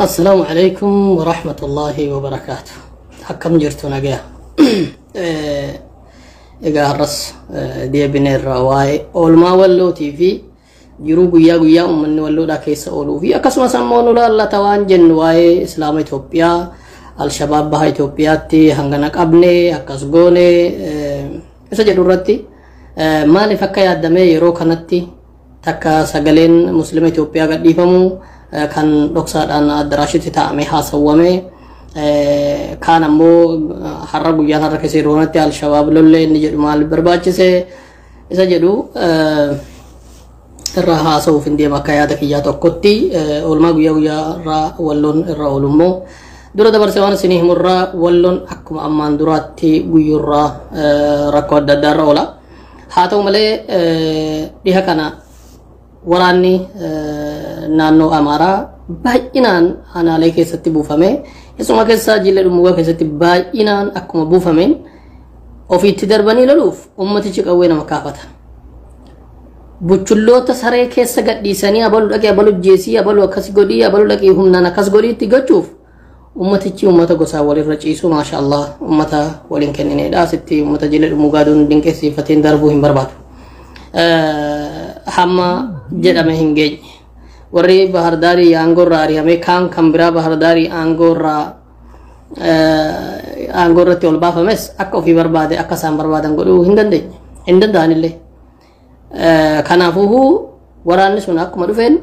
Assalaamu alaikum wa rahmatullahi wa barakaatu. Akkam jirtu nagaya? Egaa har'as deebineerra waa'ee oolmaa wallootii fi jiruu guyyaa guyyaa uummanni walloodhaa keessa ooluu fi akkasumas ammoo nu laallata waan jennu waa'ee Islaama Itoophiyaa, Alshabaab baha Itoophiyaatti hangana qabne akkas goone isa jedhu irratti maaliif akka yaaddamee yeroo kanatti takka sagaleen Muslima Itoophiyaa gadhiifamu kan dhoksaadhaan addaraashitti taa'amee haasawwame, kaan ammoo har'a guyyaan har'a keessa yeroo kanatti Alshabaab lollee inni jedhu maal barbaachise isa jedhu irra haasa'uuf hin deema. Akka yaada kiyyaa tokkotti oolmaa guyyaa guyyaa irraa walloon irra oolu immoo dura dabarsee waan isinii himurraa walloon akkuma ammaan duraatti guyyurraa rakkoo adda addaa irra oola. Haa ta'u malee dhiha kana waraanni naannoo Amaaraa baay'inaan aanaalee keessatti buufame. Isuma keessaa Jillee Dhummuugaa keessatti baay'inaan akkuma buufameen ofiitti darbanii loluuf ummatichi qawwee nama kaafata. Buchulloota saree keessa gadhiisanii abalu dhaqee abalu jeesii abalu akkas godhii abalu dhaqee humnaan akkas godhiitti gochuuf ummatichi ummata gosaa walirra ciisu, maasha Allah, ummata waliin kennineedha. Asitti ummata Jillee Dhummuugaa duun dinqisiifateen darbuu hin barbaadu. Hamma jedhame hin geenye. Warri Bahardaarii aangoo irraa ari'amee kaan kan biraa Bahardaarii aangoo irratti ol baafames akka ofii barbaade akka isaan barbaadan godhuu hin dandeenye. Hin danda'anillee. Kanaafuu waraanni sun akkuma dhufeen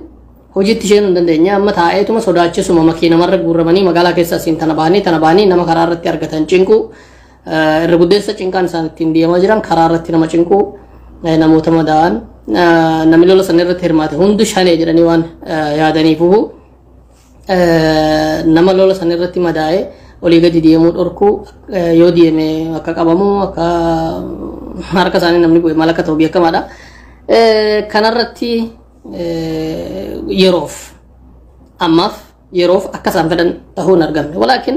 hojiitti isheen hin dandeenye. Amma taa'eetuma sodaachisuma makiinamarra guurramanii magaalaa keessa asiin tana bahanii nama karaa irratti argatan cinquu, irra guddeessa cinqaan isaan ittiin deemaa jiran karaa irratti nama cinquu, namoota madaa'an, namni lola sana irratti hirmaate hundi shanee jedhanii waan yaadaniifu nama lola sana irratti madaa'e olii gadi deemuu dhorkuu, yoo deeme akka qabamu, akka harka isaanii namni bu'e maal akka ta'u beekamaadha. Kanarratti yeroof ammaaf yeroof akka isaan fedhan ta'uu hin argamne. Walaakin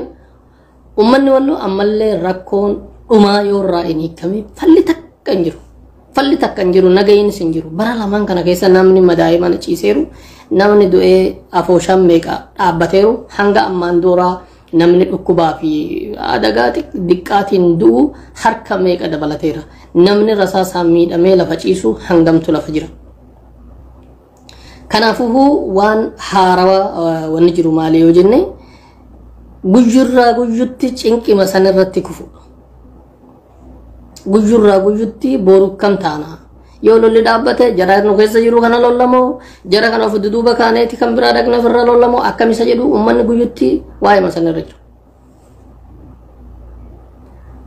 uummanni walloo ammallee rakkoon dhumaa yoo irraa hin hiikame falli takka hin jiru. Falli takka hin jiru, nagayiinis hin jiru. Bara lamaan kana keessa namni madaa'ee mana ciiseeru, namni du'ee afooshaan meeqa dhaabbateeru, hanga ammaan duraa namni dhukkubaa fi adagaa diqqaatiin du'u harka meeqa dabalateera. Namni rasaasaan miidhamee lafa ciisu hangamtu lafa jira. Kanaafuu waan haarawaa wanni jiru maali yoo jenne, guyyurraa guyyutti cinqima sanirratti kufu. Guyyurraa guyyutti boru kam taana? Yoo lolli dhaabbate jara nu keessa jiru kana lollamoo, jara kana of duduuba kaaneeti kan biraa dhaqna ofirra lollamoo, akkam isa jedhu uummanni guyyutti waa'ee sanirra jiru.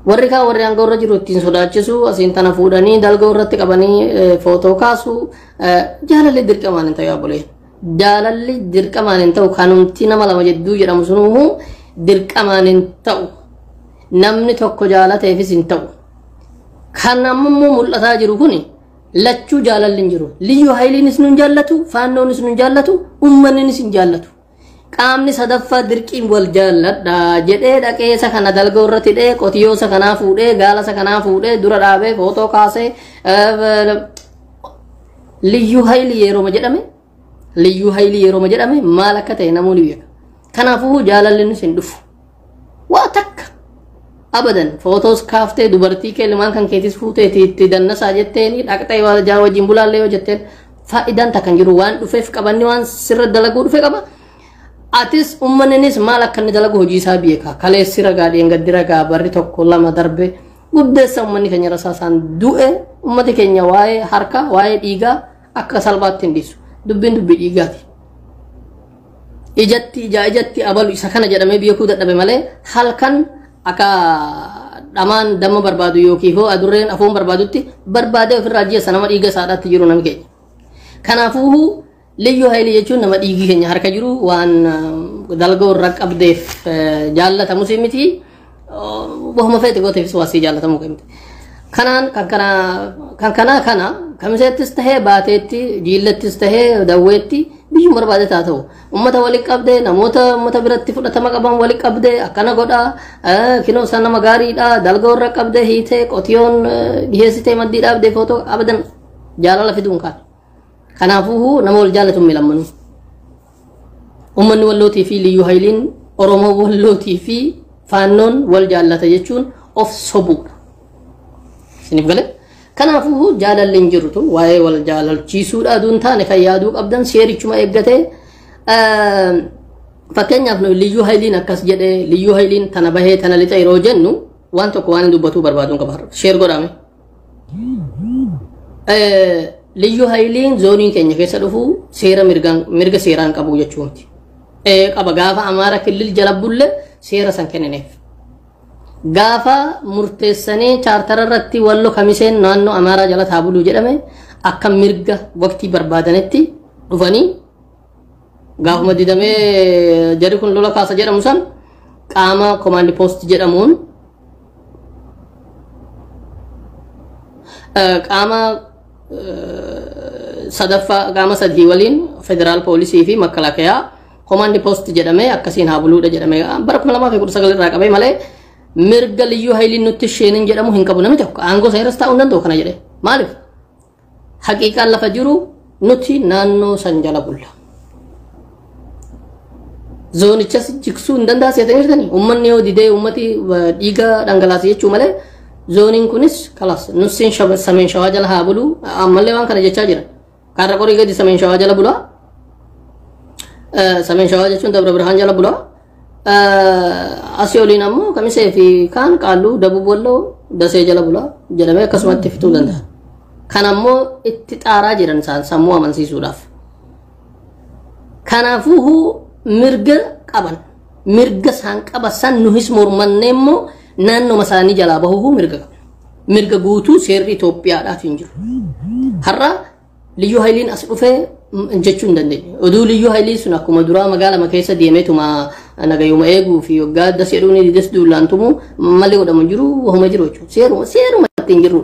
Warri kaan warri aangoo irra jiru ittiin sodaachisu, asiin tana fuudhanii dalgoo irratti qabanii footoo kaasu. Jaalalli dirqamaan hin ta'u yaabbolee. Jaalalli dirqamaan hin ta'u, kanumti nama lama jidduu jedhamu sunuu dirqamaan hin ta'u. Namni tokko jaalateefis hin ta'u. Kan ammoo mul'ataa jiru kuni lachuu jaalalli hin jiru. Liyyuu hayiliinis nun jaallatu, faannoonis nun jaallatu, uummanninis hin jaallatu. Qaamni sadaffaa dirqiin wal jaalladha jedhee dhaqee isa kana dalgoo irratti hidhee, qotiyyoo isa kanaa fuudhee, gaala isa kanaa fuudhee dura dhaabee footoo kaasee liyyuu hayilii yerooma jedhame, liyyuu hayilii yerooma jedhame maal akka ta'e namoonni beeka. Kanaafuu jaalallinis hin dhufu. Waa takka abadan footoos kaaftee dubartii kee ilmaan kan keetis fuutee itti dannasaa jetteeni dhaqxee wajjin bulaallee yoo jetteen faayidaan takka hin jiru. Waan dhufeef qabanni waan sirra dalaguu dhufe qaba. Atis uummanninis maal akka inni dalagu hojii isaa beeka. Kaleessi ragaa, dheengaddi ragaa, barri tokko lama darbe guddeessa uummanni keenya rasaasaan du'e. Uummati keenya waa'ee harka waa'ee dhiigaa akka salphaatti hin dhiisu. Dubbiin dubbii dhiigaati. Ijatti ijaa ijatti abalu isa kana jedhamee beekuu dadhabe malee halkan akka dhamaan damma barbaadu yookiin hoo adurreen afuun barbaadutti barbaadee ofirraa ajjeessa nama dhiiga isaadhaatti jiru namni keenya. Kanaafuu liyyuu hayilii jechuun nama dhiigi keenya harka jiru waan dalgoo irra qabdeef jaallatamus miti, wahuma feete gooteefis waa sii jaalatamuu miti. Kanaan kan kana kan kanaa kana kamiseettis tahee, baateetti, jiillattis tahee, dawweetti, biyyuma barbaade taa ta'u ummata walitti qabdee, namoota ummata biratti fudhatama qaban walitti qabdee akkana godhaa, kinoo isaan nama gaariidha, dalgoo irra qabdee hiitee qotiyoon dhiheessitee maddii dhaabdee footoo abadan jaalala fiduun kaan. Kanaafuu nama wal jaalatu milammanuu. Uummanni Wallootii fi Liyyuu Hayiliin Oromoo Wallootii fi Faannoon wal jaallata jechuun of sobuudha. Isiniif galee? Kanaafuu jaalalli hin jirtu waa'ee wal jaalalchiisuudha aduun taane kan yaaduu qabdan seerichuma eeggatee fakkeenyaaf nu Liyyuu Hayiliin akkas jedhee Liyyuu Hayiliin tana bahee tana lixa yeroo jennu waan tokko waan dubbatuu barbaaduun qaba. Share godhame. Liyyuu Hayiliin zoonii keenya keessa dhufu seera mirga seeraan qabu jechuu miti. Qaba gaafa Amaara kilil jala bulle seera san kennineef. Gaafa murteessanii chaartara irratti Wallo Kamiseen naannoo Amaaraa jala taabuluu jedhame akka mirga waqtii barbaadanitti dhufanii gaafuma didamee jarri kun lola kaasa jedhamu san qaama komaandi poost jedhamuun qaama sadaffaa qaama sadii waliin federaal poolisii fi makalakayaa komaandi poost jedhamee akkasiin haa buluudha jedhamee bara 2019 irraa qabee malee mirga Liyyuu Hayiliin nutti sheenin jedhamu hin qabu namni tokko aangoo seeras taa'uu hin danda'u kana jedhee maaliif haqiiqaan lafa jiru nuti naannoo san jala bulla. Zoonichas jigsuu hin danda'a seetanii jirtanii uummanni yoo didee uummati dhiiga dhangalaase jechuu malee zooniin kunis kalas nussiin Sameen Shawaa jala haa bulu ammallee waan kana jechaa jira. Kaarra qorii gadi Sameen Shawaa jala bulaa. Sameen Shawaa jechuun Dabra Birhaan jala bulaa. Asii oliin ammoo Kamisee fi kaan Qaalluu Dabub Walloo Dasee jala bulaa jedhamee akkasumatti fixuu danda'a. Kan ammoo itti xaaraa jiran isaan sammuu amansiisuudhaaf. Kanaafuu mirga qaban mirga isaan qaban san nuhis mormannee immoo naannoo isaanii jalaa bahuuf mirga qaban. Mirga guutuu seerri Itoophiyaadhaaf hin jiru. Har'a Liyyuu Hayiliin as dhufee jechuu hin dandeenye. Oduu Liyyuu Hayiliin sun akkuma duraa magaalama keessa deemeetuma nagayuma eeguu fi waggaa adda sedhuun dides duulaantumu malee godhamu jiru wahuma jiru jechuudha. Seeruma seeruma ittiin jirru.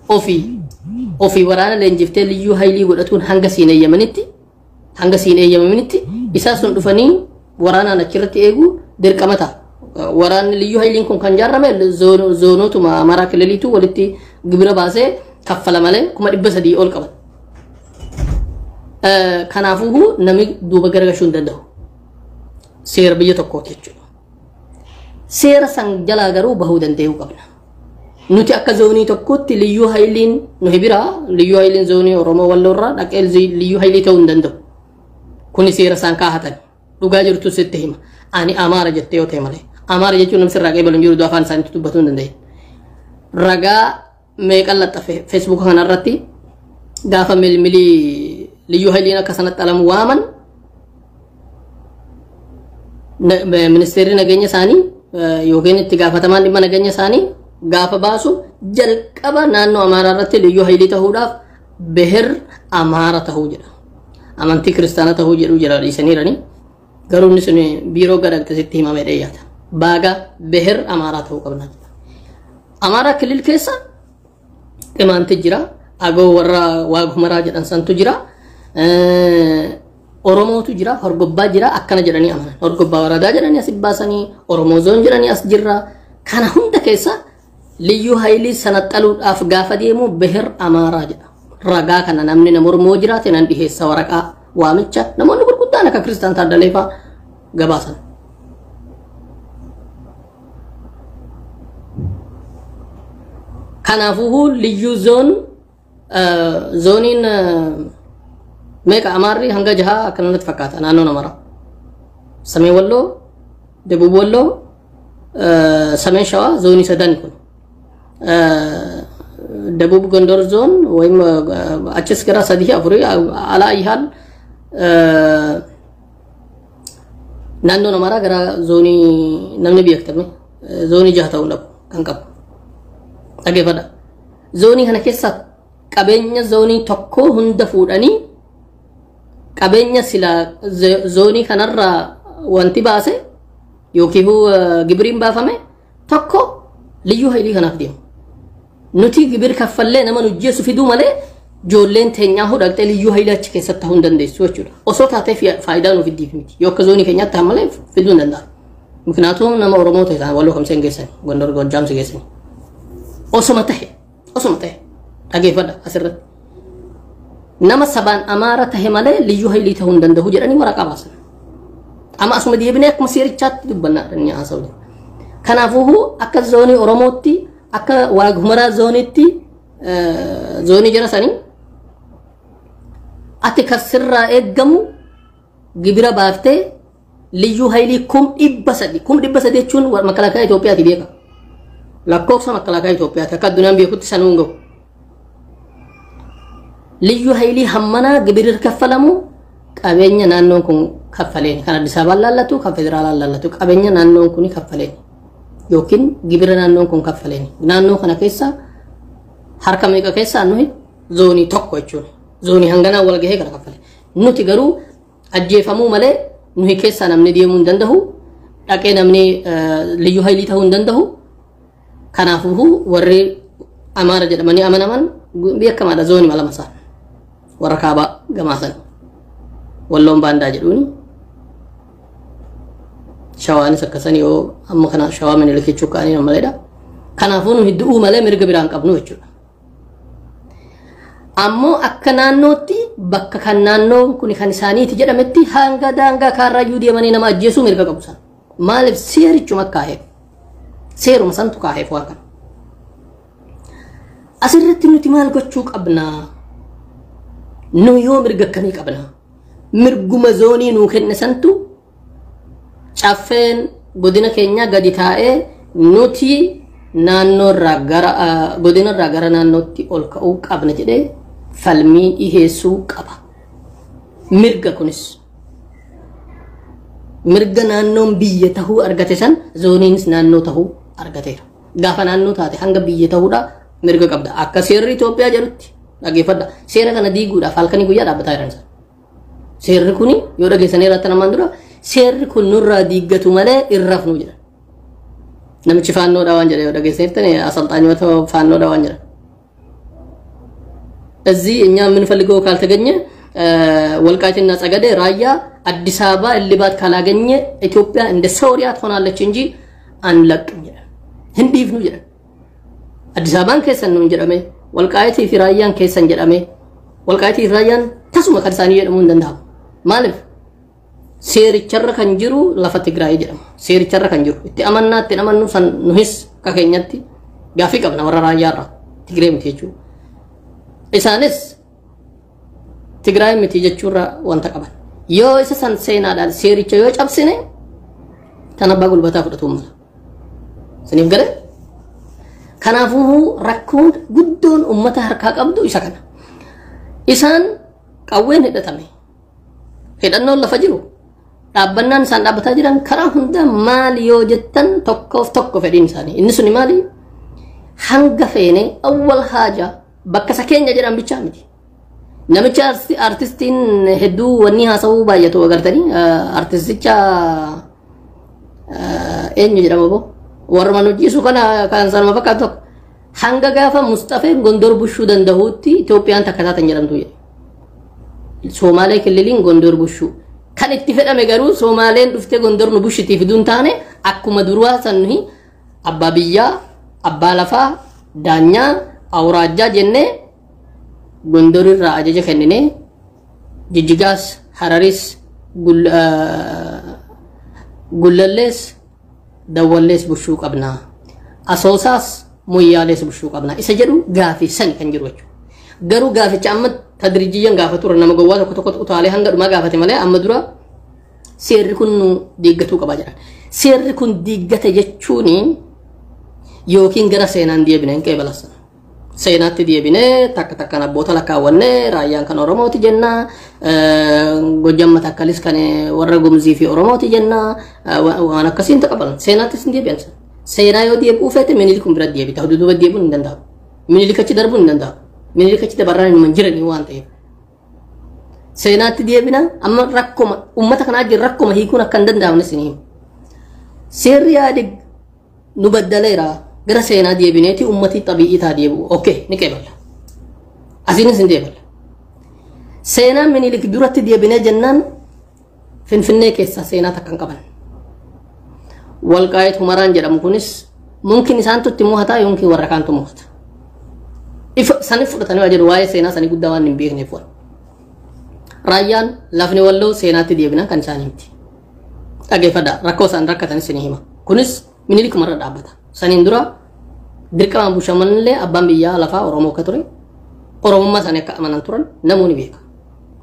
Ofii waraana leenjiftee Liyyuu Hayilii godhatuun hanga siin eeyyamanitti isaa sun dhufanii waraanaan achirratti eeguu dirqama ta'a. Waraanni Liyyuu Hayiliin kun kan jaarrame zoonotuma Amaaraa kililiitu walitti gibira baasee kaffala malee 300,000 ol qaban. Kanaafuu namni duuba garagashuu hin danda'u. Seera biyya tokkooti jechuudha. Seera san jalaa garuu bahuu danda'uu qabna. Nuti akka zoonii tokkotti Liyyuu Hayiliin nuhi biraa Liyyuu Hayiliin zoonii Oromoo Walloo irraa dhaqee Liyyuu Hayilii ta'uu hin danda'u. Kuni seera isaan kaahatan. Dhugaa jirtu sitti hima. Ani Amaara jettee yoo ta'e malee. Amaara jechuun namni sirraa qeebalu hin jiru afaan isaaniitti dubbatuu hin danda'in. Ragaa meeqan laxxafe feesbuuka kanarratti gaafa milmilii Liyyuu Hayiliin akka sanatti alamu waaman ministeerri nageenya isaanii yookiin itti gaafatamaan dhimma nageenya isaanii gaafa baasu jalqaba naannoo Amaaraa irratti Liyyuu Hayilii ta'uudhaaf beher Amaara ta'uu jedha. Amantii kiristaana ta'uu jedhu jira dhiisaniirani. Garuu inni sun biiroo gadhaqxe sitti himame dheeyyaata. Baaga beher Amaaraa ta'uu qabna. Amaaraa kilil keessa Qimaanti jira. Agoo warra Waaqhumaraa jedhan santu jira. Oromootu jira. Horgobbaa jira. Akkana jedhanii amanan. Horgobbaa waradaa jedhanii as baasanii Oromoo zoon jedhanii as jirra. Kana hunda keessa Liyyuu Hayilii sana xaluudhaaf gaafa deemu beher Amaaraa jedha. Ragaa kana namni nama Oromoo jiraate nan dhiheessa waraqaa waamicha namoonni gurguddaan akka Kiristaan Taaddalee fa'aa gabaasan. Kanaafuu Liyyuu zoon zooniin meeqa Amaarri hanga jahaa akkanatti fakkaata naannoon Amaaraa. Sameen Walloo, Dabub Walloo, Sameen Shawaa zoonii sadan kun. ደቡብ ጎንደር ዞን ወይም አችስ ገራ ሰዲ አፍሪ አላ ይሃል naannoon Amaaraa gara zoonii namni beektame zoonii jaha ta'uu dhabu kan qabu. Dhageeffadha. Zoonii kana keessa qabeenya zoonii tokko hunda fuudhanii qabeenya sila zoonii kanarraa wanti baase yookiin gibiriin baafame tokko Liyyuu Hayilii kanaaf deemu. Nuti gibir kaffallee nama nujjeessu fiduu malee ijoolleen teenyaa hudhaqxee Liyyuu Hayilii achi keessatti ta'uu hin dandeessu jechuudha. Osoo taatee faayidaa nuuf fiddiif miti. Yoo akka zoonii keenyaatti ta'an malee fiduu hin danda'amu. Mikinaatuun nama Oromoo ta'e ta'an Walloo Kamsee hin geessani. Gondor Gojjaamsi geessani. Osoma ta'e dhageeffadha asirratti. Nama sabaan Amaara tahe malee Liyyuu Hayilii ta'uu hin danda'u jedhanii waraqaa baasan. Amma asuma deebinee akkuma seerichaatti dubbannaa inni haasa'u. Kanaafuu akka zoonii Oromootti, akka Waag Humaraa zooniitti, zoonii jara sanii ati kan sirraa eeggamu gibira baaftee liyyuu haayilii 300,000, 300,000 jechuun makalaakaa Itoophiyaati beeka. Lakkoofsa makalaakaa Itoophiyaati akka addunyaan beekutti sanuu hin gahu. Liyyuu haayilii hammanaa gibirri kaffalamu qabeenya naannoon kun kaffaleen, kan Addis Ababaan laallatu, kan federaalaan laallatu, qabeenya naannoon kun kaffaleen yookiin gibira naannoon kun kaffaleen. Naannoo kana keessa harka meeqa keessaa nuyi zoonii tokko jechuudha. Zoonii hanganaa wal gahee kana kaffale. Nuti garuu ajjeefamuu malee nuyi keessaa namni deemuu hin danda'u. Dhaqee namni liyyuu haayilii ta'uu hin danda'u. Kanaafuu warri Amaara jedhamanii amanaman beekamaadha, zoonii lama isaan. Warra kaabaa gamaasan. Walloon baandaa jedhuuni. Shawaanis akkasan, yoo amma kana Shawaa Minilik jechuu ka'anii maleedha. Kanaafuu nuyi du'uu malee mirga biraan qabnu jechuudha. Ammoo akka naannootti bakka kan naannoon kun kan isaaniiti jedhametti hanga daangaa Kaarraayyuu deemanii nama ajjeesuu mirga qabu sana. Maaliif? Seerichuma kaa'eef. Seeruma santu kaa'eef waan kana. Asirratti nuti maal gochuu qabnaa? Nu yoo mirga akkamii qabnaa? Mirguma zoonii nuu kenne santu caffeen godina keenyaa gadi taa'ee nuti naannoo irraa gara godina irraa gara naannootti ol ka'uu qabna jedhee falmii dhiheessuu qaba. Mirga kunis mirga naannoon biyya tahuu argate san zooniinis naannoo tahuu argateera. Gaafa naannoo taate hanga biyya tahuudha mirga qabda. Akka seerri Itoophiyaa jedhutti, dhaggeeffadha. Seera kana diiguudhaaf halkanii guyyaa dhaabbataa jiran sana. Seerri kuni yoo dhageessanii irratti namaan dura seerri kun nurraa diiggatu malee irrafnu jedhan. Namichi faannoodha waan jedhe yoo dhageessaniiftan, asalxaanyoota faannoodha waan jedhan. እዚህ እኛ የምንፈልገው ካልተገኘ፣ ወልቃይትና ጸገዴ፣ ራያ፣ አዲስ አበባ እልባት ካላገኘ ኢትዮጵያ እንደ ሶሪያ ትሆናለች እንጂ አንለቅም jedhan. Hin dhiifnu jedhan. Addis Ababaan keessan nuun jedhame, Walqaayitii fi Raayyaan keessan jedhame, Walqaayitii fi Raayyaan tasuma kan isaanii jedhamuu hin danda'amu. Maaliif? Seericharra kan jiru lafa Tigraay jedhama. Seericharra kan jiru. Itti amannaa itti amannu san nuhis akka keenyatti gaaffii qabna warra Raayyaarraa. Tigree miti jechuudha. Isaanis Tigraay miti jechuurra wanta qaban. Yoo isa san seenaadhaan seericha yoo cabsine kan abbaa gulbataa fudhatu mala. Siniif galee? Kanaafuu rakkoon guddoon uummata harkaa qabdu isa kana. Isaan qawween hidhatame. Hidhannoon lafa jiru. Dhaabbannaan isaan dhaabbataa jiran karaa hunda maali yoo jettan, tokkoof tokko fedhiin isaanii. Inni suni maali? Hanga feene awwal haaja bakka isa keenya jedhan bichaa miti. Namicha artistiin hedduu wanni haasawuu baay'atu agartanii, artisticha eenyu jedhama boo, warra mana hojjiisu kana kan sanuma fakkaatu tokko, hanga gaafa Mustafeen Gondor bushuu danda'uutti Itoophiyaan takka taatan jedhamtu jedhe. Somaalee kililiin Gondor bushuu. Kan itti fedhame garuu Somaaleen dhuftee Gondor nu bushitii fiduu hin taane, akkuma duraa san nuyi abbaa biyyaa, abbaa lafaa, daanyaa, awuraajjaa jennee Gondor irraa ajaja kenninee Jijjigaas, Hararis, Gullallees, Dawwallees bushuu qabna. Asoosaas, Moyyaalees bushuu qabna. Isa jedhu gaafii sani kan jiru jechuudha. Garuu gaaficha amma tadriijiyyan gaafa ture nama gowwaa tokko tokko utaalee hanga dhumaa gaafate malee amma dura seerri kun nu diiggatuu qaba jedhan. Seerri kun diiggate jechuun yookiin gara seenaan deebine hin qeebalassan. Seenaatti deebinee takka takkaan abboota lakkaawwannee Raayyaan kan Oromooti jenna. Gojjam Matakkalis kan warra Gumzii fi Oromooti jenna. Waan akkasiin taqabalan. Seenaattis hin deebi'an. Seenaa yoo deebi'uu feete Minilik kun bira deebita. Duuba deebi'uun hin danda'amu. Minilik achi darbuun hin danda'amu. Minilik achi dabarraan hin jiranii waan ta'eef. Seenaatti deebina amma rakkoma uummata kanaa jiru rakkoma hiikuun akka hin danda'amne isin himu. Seerri yaade nu baddaleera, gara seenaa deebineeti ummati xabii'ii taa deebi'u. Okay, ni qeeballa. Asiinis hin deeballa. Seenaan Minilik duratti deebinee jennaan Finfinnee keessaa seenaa takka hin qaban. Walqaayit Humaraan jedhamu kunis mumkin isaantu itti mo'ataa yookiin warra kaantu mo'ata. Ifa sani fudhatanii waa jedhu, waa'ee seenaa sanii guddaa waan hin beekneef waan. Raayyaan lafni Walloo seenaatti deebinaa kan isaanii miti. Dhaggeeffadhaa, rakkoo isaan rakkatanis ni hima. Kunis Minilikumarra dhaabbata. Saniin dura dirqamaan bushamanillee abbaan biyyaa lafaa Oromoo akka ture, Oromummaa isaanii akka amanan turan namoonni beeka.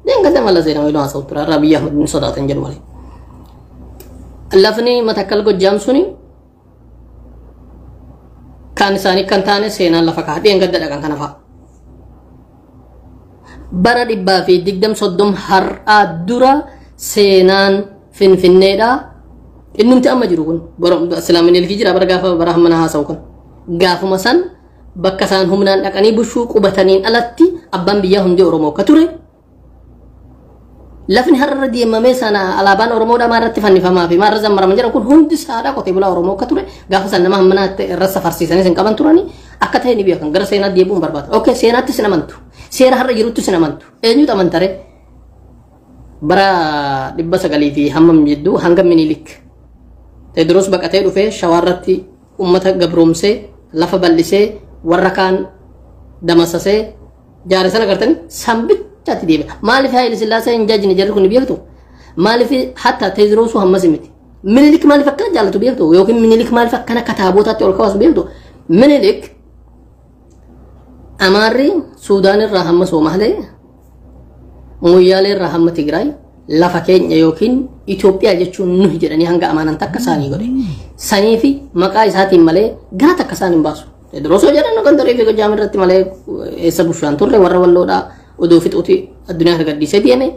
Dheengadda Mallas Zeenaawii haasa'u ture, har'a Abiyyi Ahmad ni sodaatan jedhu malee. Lafni Matakkal Gojjaam suni kan isaanii kan taane seenaan lafa ka'a, dheengadda dhaqan kana fa'a. Bara 120 har'aa dura seenaan Finfinneedha. Innumti amma jiru kun silaa Minilikii jira bara gaafa bara hammana haasa'u kun. Gaafuma san bakka isaan humnaan dhaqanii bushuu qubataniin alatti abbaan biyyaa hundi Oromoo akka ture. Lafni har'arra deemamee sana alaabaan Oromoodhaa maarratti fannifamaa fi maarra zammaraman jedhan kun hundi isaadhaa qotee bulaa Oromoo akka ture. Gaafa san nama hammanaa irra safarsiisanis hin qaban turanii akka ta'e ni beekan, gara seenaatti deebi'uun barbaada. Okay, seenaattis hin amantu. Seera har'a jiruttis hin amantu. Eenyutu amantaree? Bara 900 fi hammam jidduu hanga Minilik Teediroos baqatee dhufee shawaarratti uummata gabroomsee lafa bal'isee warra kaan damasasee jaare sana gartanii sambichaatti deebi'a. Maaliif Haayile Sillaasee hin jajjine jarri kun beektu? Maaliif hatta Teediroosuu hammas miti? Minilik maaliif akkana jaallatu beektu? Yookiin Minilik maaliif akkana kataabotaatti ol kaasu beektu? Minilik Amaarri Suudaan irraa hamma Soomaalee, Moyyaalee irraa hamma Tigraay lafa keenya yookiin Itoophiyaa jechuun nuhi jedhanii hanga amanan takka isaanii godhe. Sanii fi maqaa isaatiin malee gara takka isaan hin baasu. Teediroosoo jedhan Gondarii fi Gojaam irratti malee eessa bushaan turre, warra Walloodhaa oduu fixuuti addunyaa gadhiisee deeme.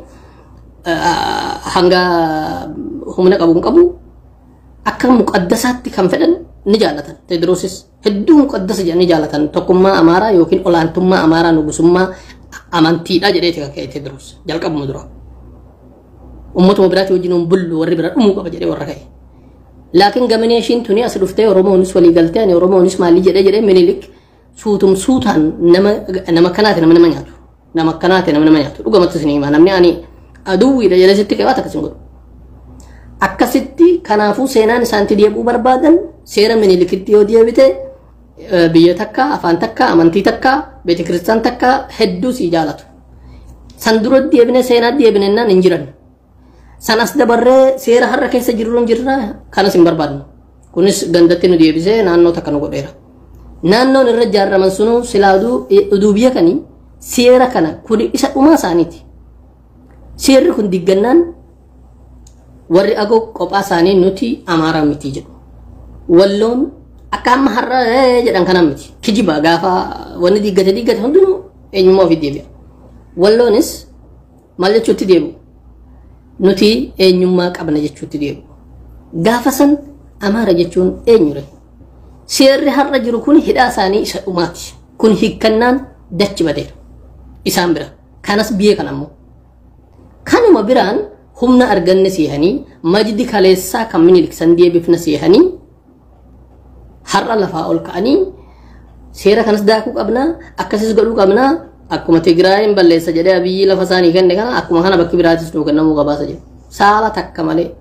Hanga humna qabu hin qabu akka muqaddasaatti kan fedhan ni jaallatan. Teediroosis hedduu muqaddasa jedhanii jaallatan, tokkummaa Amaaraa yookiin olaantummaa Amaaraa nugusummaa amantiidha jedheeti kan ka'e Teediroos jalqabuma dura. Uummatuma biraatti wajjin hin bullu, warri bira dhumuu qaba jedhee warra ka'e. Laakiin gamineeshiin tuni as dhuftee Oromoonis walii galtee ani Oromoonis maalii jedhee jedhee Minilik suutum suutaan nama kanaati nama nama nyaatu. Nama kanaati nama nama nyaatu. Dhugamattis ni hima, namni ani aduwwiidha jedhee sitti qabaata akkas hin godhu. Akkasitti kanaafuu seenaan isaanitti deebi'uu barbaadan seera Minilikitti yoo deebite biyya takka, afaan takka, amantii takka, beete kiristaan takka hedduu si jaalatu. San dura deebine seenaa deebine naan hin jiran. San as dabarree seera har'a keessa jirru hin jirra, kanas hin barbaadnu. Kunis gandatti nu deebisee naannoo takka nu godheera. Naannoon irra ijaaraman sunuu silaaduu oduu biyya kanii seera kana kun isa dhumaa isaaniiti. Seerri kun diggannaan warri Agoo kophaa isaanii nuti Amaaraa miti jedhu. Walloon akka amma har'a jedhan kana miti. Kijiba gaafa wanni diggate diggate hundinuu eenyummaa ofii deebi'a. Walloonis maal jechuutti deebi'u? Nuti eenyummaa qabna jechuutti deebi'u. Gaafa san Amaara jechuun eenyure? Seerri har'a jiru kun hidhaa isaanii isa dhumaati. Kun hiikkannaan dachi badeera. Isaan bira. Kanas biyya kana ammoo. Kanuma biraan humna arganne seehanii majdi kaleessaa kan Minilik san deebifna seehanii har'a lafaa ol ka'anii seera kanas daakuu qabnaa, akkasis godhuu qabnaa, akkuma Tigraayin balleessa jedhee Abiyyi lafa isaanii kenne kana akkuma kana bakki biraatis nuu kennamuu qabaasa jedhu. Saala takka malee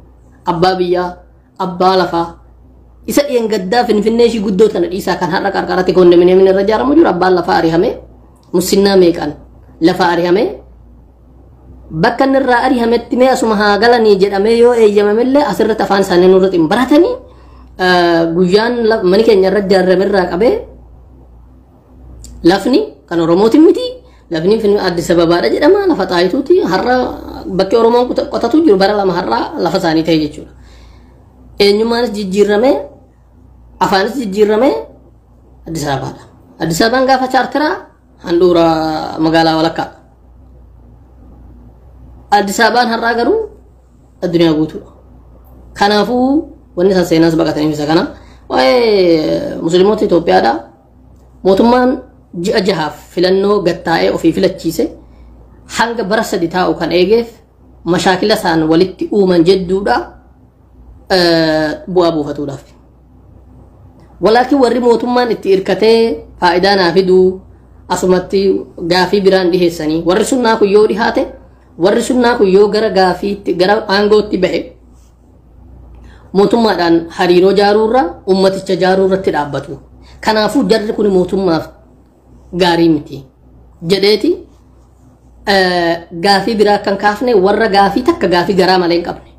abbaa biyyaa, abbaa lafaa isa dheengaddaa Finfinnee ishii guddoo tana dhiisaa kan har'a qarqaratti kondominiyeemiin irra ijaaramu jiru abbaan lafaa ari'amee musinnaa meeqaan lafa ari'amee bakka inni irraa ari'ametti mee asuma haa galanii jedhamee yoo eeyyamamillee asirratti afaan isaanii nurratti hin baratanii guyyaan mani keenya irra ijaarame irraa qabee lafni kan Oromootiin miti, lafni Addis Ababaadha jedhama, lafa Xaayituuti har'a bakki Oromoon qotatu jiru bara lama har'a lafa isaanii ta'e jechuudha. Eenyummaanis jijjiiramee afaanis jijjiiramee Addis Ababaadha. Addis Ababaan gaafa chaartiraa handhuura magaalaa walakkaadha. Addis Ababaan har'aa garuu addunyaa guutuudha. Kanaafuu wanni isaan seenaas baqataniif isa kana. Waa'ee musliimoota Itoophiyaadha. Mootummaan ji'a jahaaf filannoo gattaa'ee ofii filachiise hanga bara 3 taa'u kan eegeef mashaakila isaan walitti uuman jedduudha bu'aa buufatuudhaaf. Walaakin warri mootummaan itti hirkatee faayidaa naa fiduu asumatti gaafii biraan dhiheessanii warri sunnaa kun yoo dhihaate, warri sunnaa kun yoo gara gaafiitti gara aangootti bahe mootummaadhaan hariiroo jaaruurra ummaticha jaaruurratti dhaabbatu. Kanaafuu jarri kun mootummaaf gaarii miti jedheeti gaafii biraa kan kaafne warra gaafii takka gaafii garaa malee hin qabne.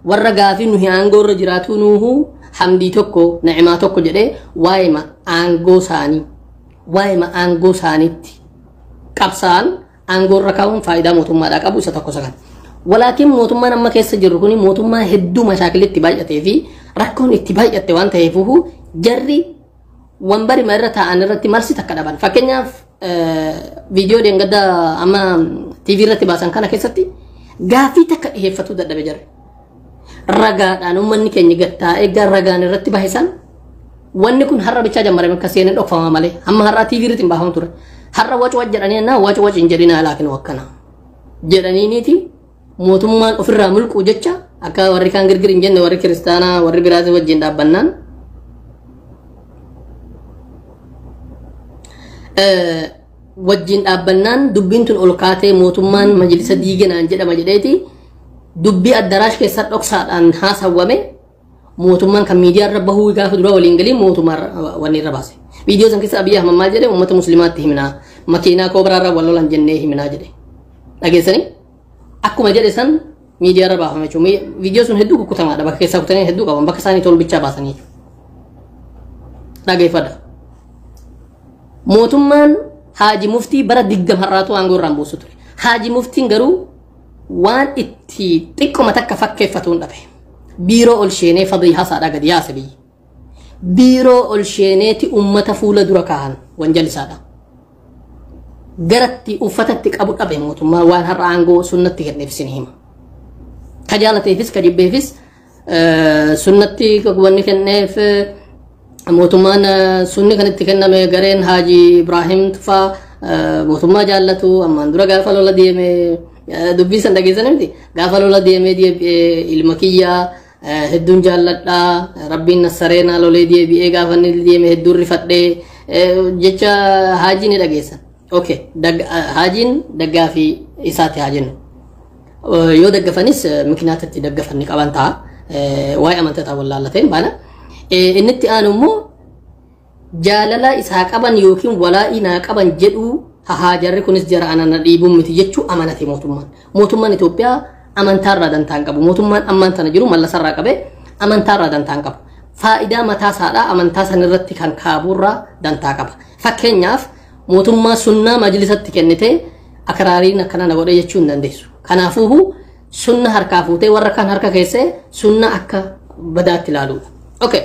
Warra gaafii nuyi aangoo irra jiraatu nuuhu hamdii tokko na'imaa tokko jedhee waa'ima aangoo isaanii waa'ima aangoo isaaniitti qabsaan aangoo irra kaa'uun faayidaa mootummaadhaa qabu isa tokko isa kana. Walaakin mootummaan amma keessa jirru kuni mootummaa hedduu mashaakilli itti baay'atee fi rakkoon itti baay'atte waan ta'eefuhu jarri wanbarima irra taa'an irratti marsi takka dhaban. Fakkeenyaaf viidiyoo dheengadda amma TV irratti baasan kana keessatti gaafii takka dhiyeeffatuu dadhabe jarri. Ragaadhaan uummanni keenya gad taa'ee gara ragaan irratti bahe san wanni kun har'a bichaa jammarame akka seenan dhokfama malee hamma har'aa TV irratti hin baafamu ture. Har'a wac wac jedhanii ennaa wac wac hin jedhinaa laakiin wakkana jedhaniiniiti mootummaan ofirraa mulquu jecha akka warri kaan girgir hin jenne warri kiristaanaa warri biraas wajjin dhaabbannaan wajjin dhaabbannaan dubbiin tun ol kaatee mootummaan majlisa diiganaan jedhama jedheeti dubbii addarash keessa dhoksaadhaan haasawwame mootummaan kan miidiyaa irra bahuu gaafa dura waliin galii mootummaa wanni irra baase. Viidiyoo san keessa Abiyyi Ahmad maal jedhe uummata musliimaatti himnaa makiinaa koobiraa irra wal lolan jennee himnaa jedhe. Dhageessanii akkuma jedhe san miidiyaa irra baafame jechuudha. Viidiyoo sun hedduu kukkutamaadha bakka keessaa kutanii hedduu qaban bakka isaanii tolbichaa baasanii jechuudha. Dhageeffadha. Mootummaan Haaji Muftii bara 20 har'aatu aangoo irraan buusu ture. Haaji Muftiin garuu waan itti xiqqoma takka fakkeeffatuun dhabe. Biiroo ol sheenee fadii hasaadhaa gadi yaase biyyi. Biiroo ol sheeneeti uummata fuula dura kaahan wanjal isaadha. Garatti uffatatti qabu dhabe mootummaa waan har'a aangoo sunnatti kenneef isin hima. Ka jaalateefis ka jibbeefis sunnatti wanni kenneef mootummaan sunni kan itti kenname gareen Haaji Ibraahim Tufaa mootummaa jaallatu ammaan dura gaafa lola deeme dubbii san dhageessan miti gaafa lola deemee deebi'ee ilma kiyyaa hedduun jaalladhaa rabbiin nassareenaa lolee deebi'ee gaafa inni deeme hedduun rifadhee jecha Haajii ni dhageessan. Okay, Haajiin daggaa fi isaatti haa jennu. Yoo daggafanis mikinaata itti daggafan ni qaban ta'a. Waa'ee amantaa wallaallateen baana. Inni itti aanu immoo jaalala isaa qaban yookiin walaa'ii naa qaban jedhuu hahaa jarri kunis jara ana na dhiibuun miti jechuu amanate mootummaan. Mootummaan Itoophiyaa amantaarraa dantaa hin qabu. Mootummaan ammaan tana jiru mallasarraa qabee amantaarraa dantaa hin qabu. Faayidaa mataa isaadhaa amantaa sanirratti kan kaaburraa dantaa qaba. Fakkeenyaaf mootummaa sunnaa majlisatti kennitee akraariin akkana na godhe jechuu hin dandeessu. Kanaafuu sunna harkaa fuutee warra kaan harka keessee sunna akka badaatti ilaaluudha. Okay.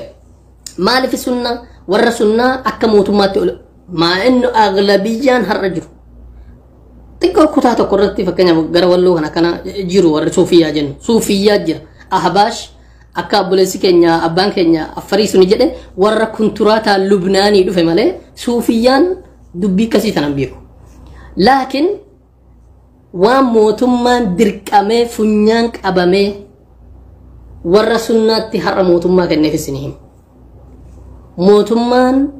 Maaliif sunna warra sunnaa akka mootummaatti ol maa inni aglabiyyaan har'a jiru. Xiqqoo kutaa tokko irratti fakkeenyaaf gara walloo kan akkana jiru warri suufiyyaa jennu. Suufiyyaa jira. Ahbaash akka obboleessi keenya abbaan keenya affarii suni jedhe warra kunturaataa Lubnaanii dhufe malee suufiyyaan dubbii akkasii tanan beeku. Laakiin waan mootummaan dirqamee funyaan qabamee warra sunnaatti har'a mootummaa kenneefis ni hima. Mootummaan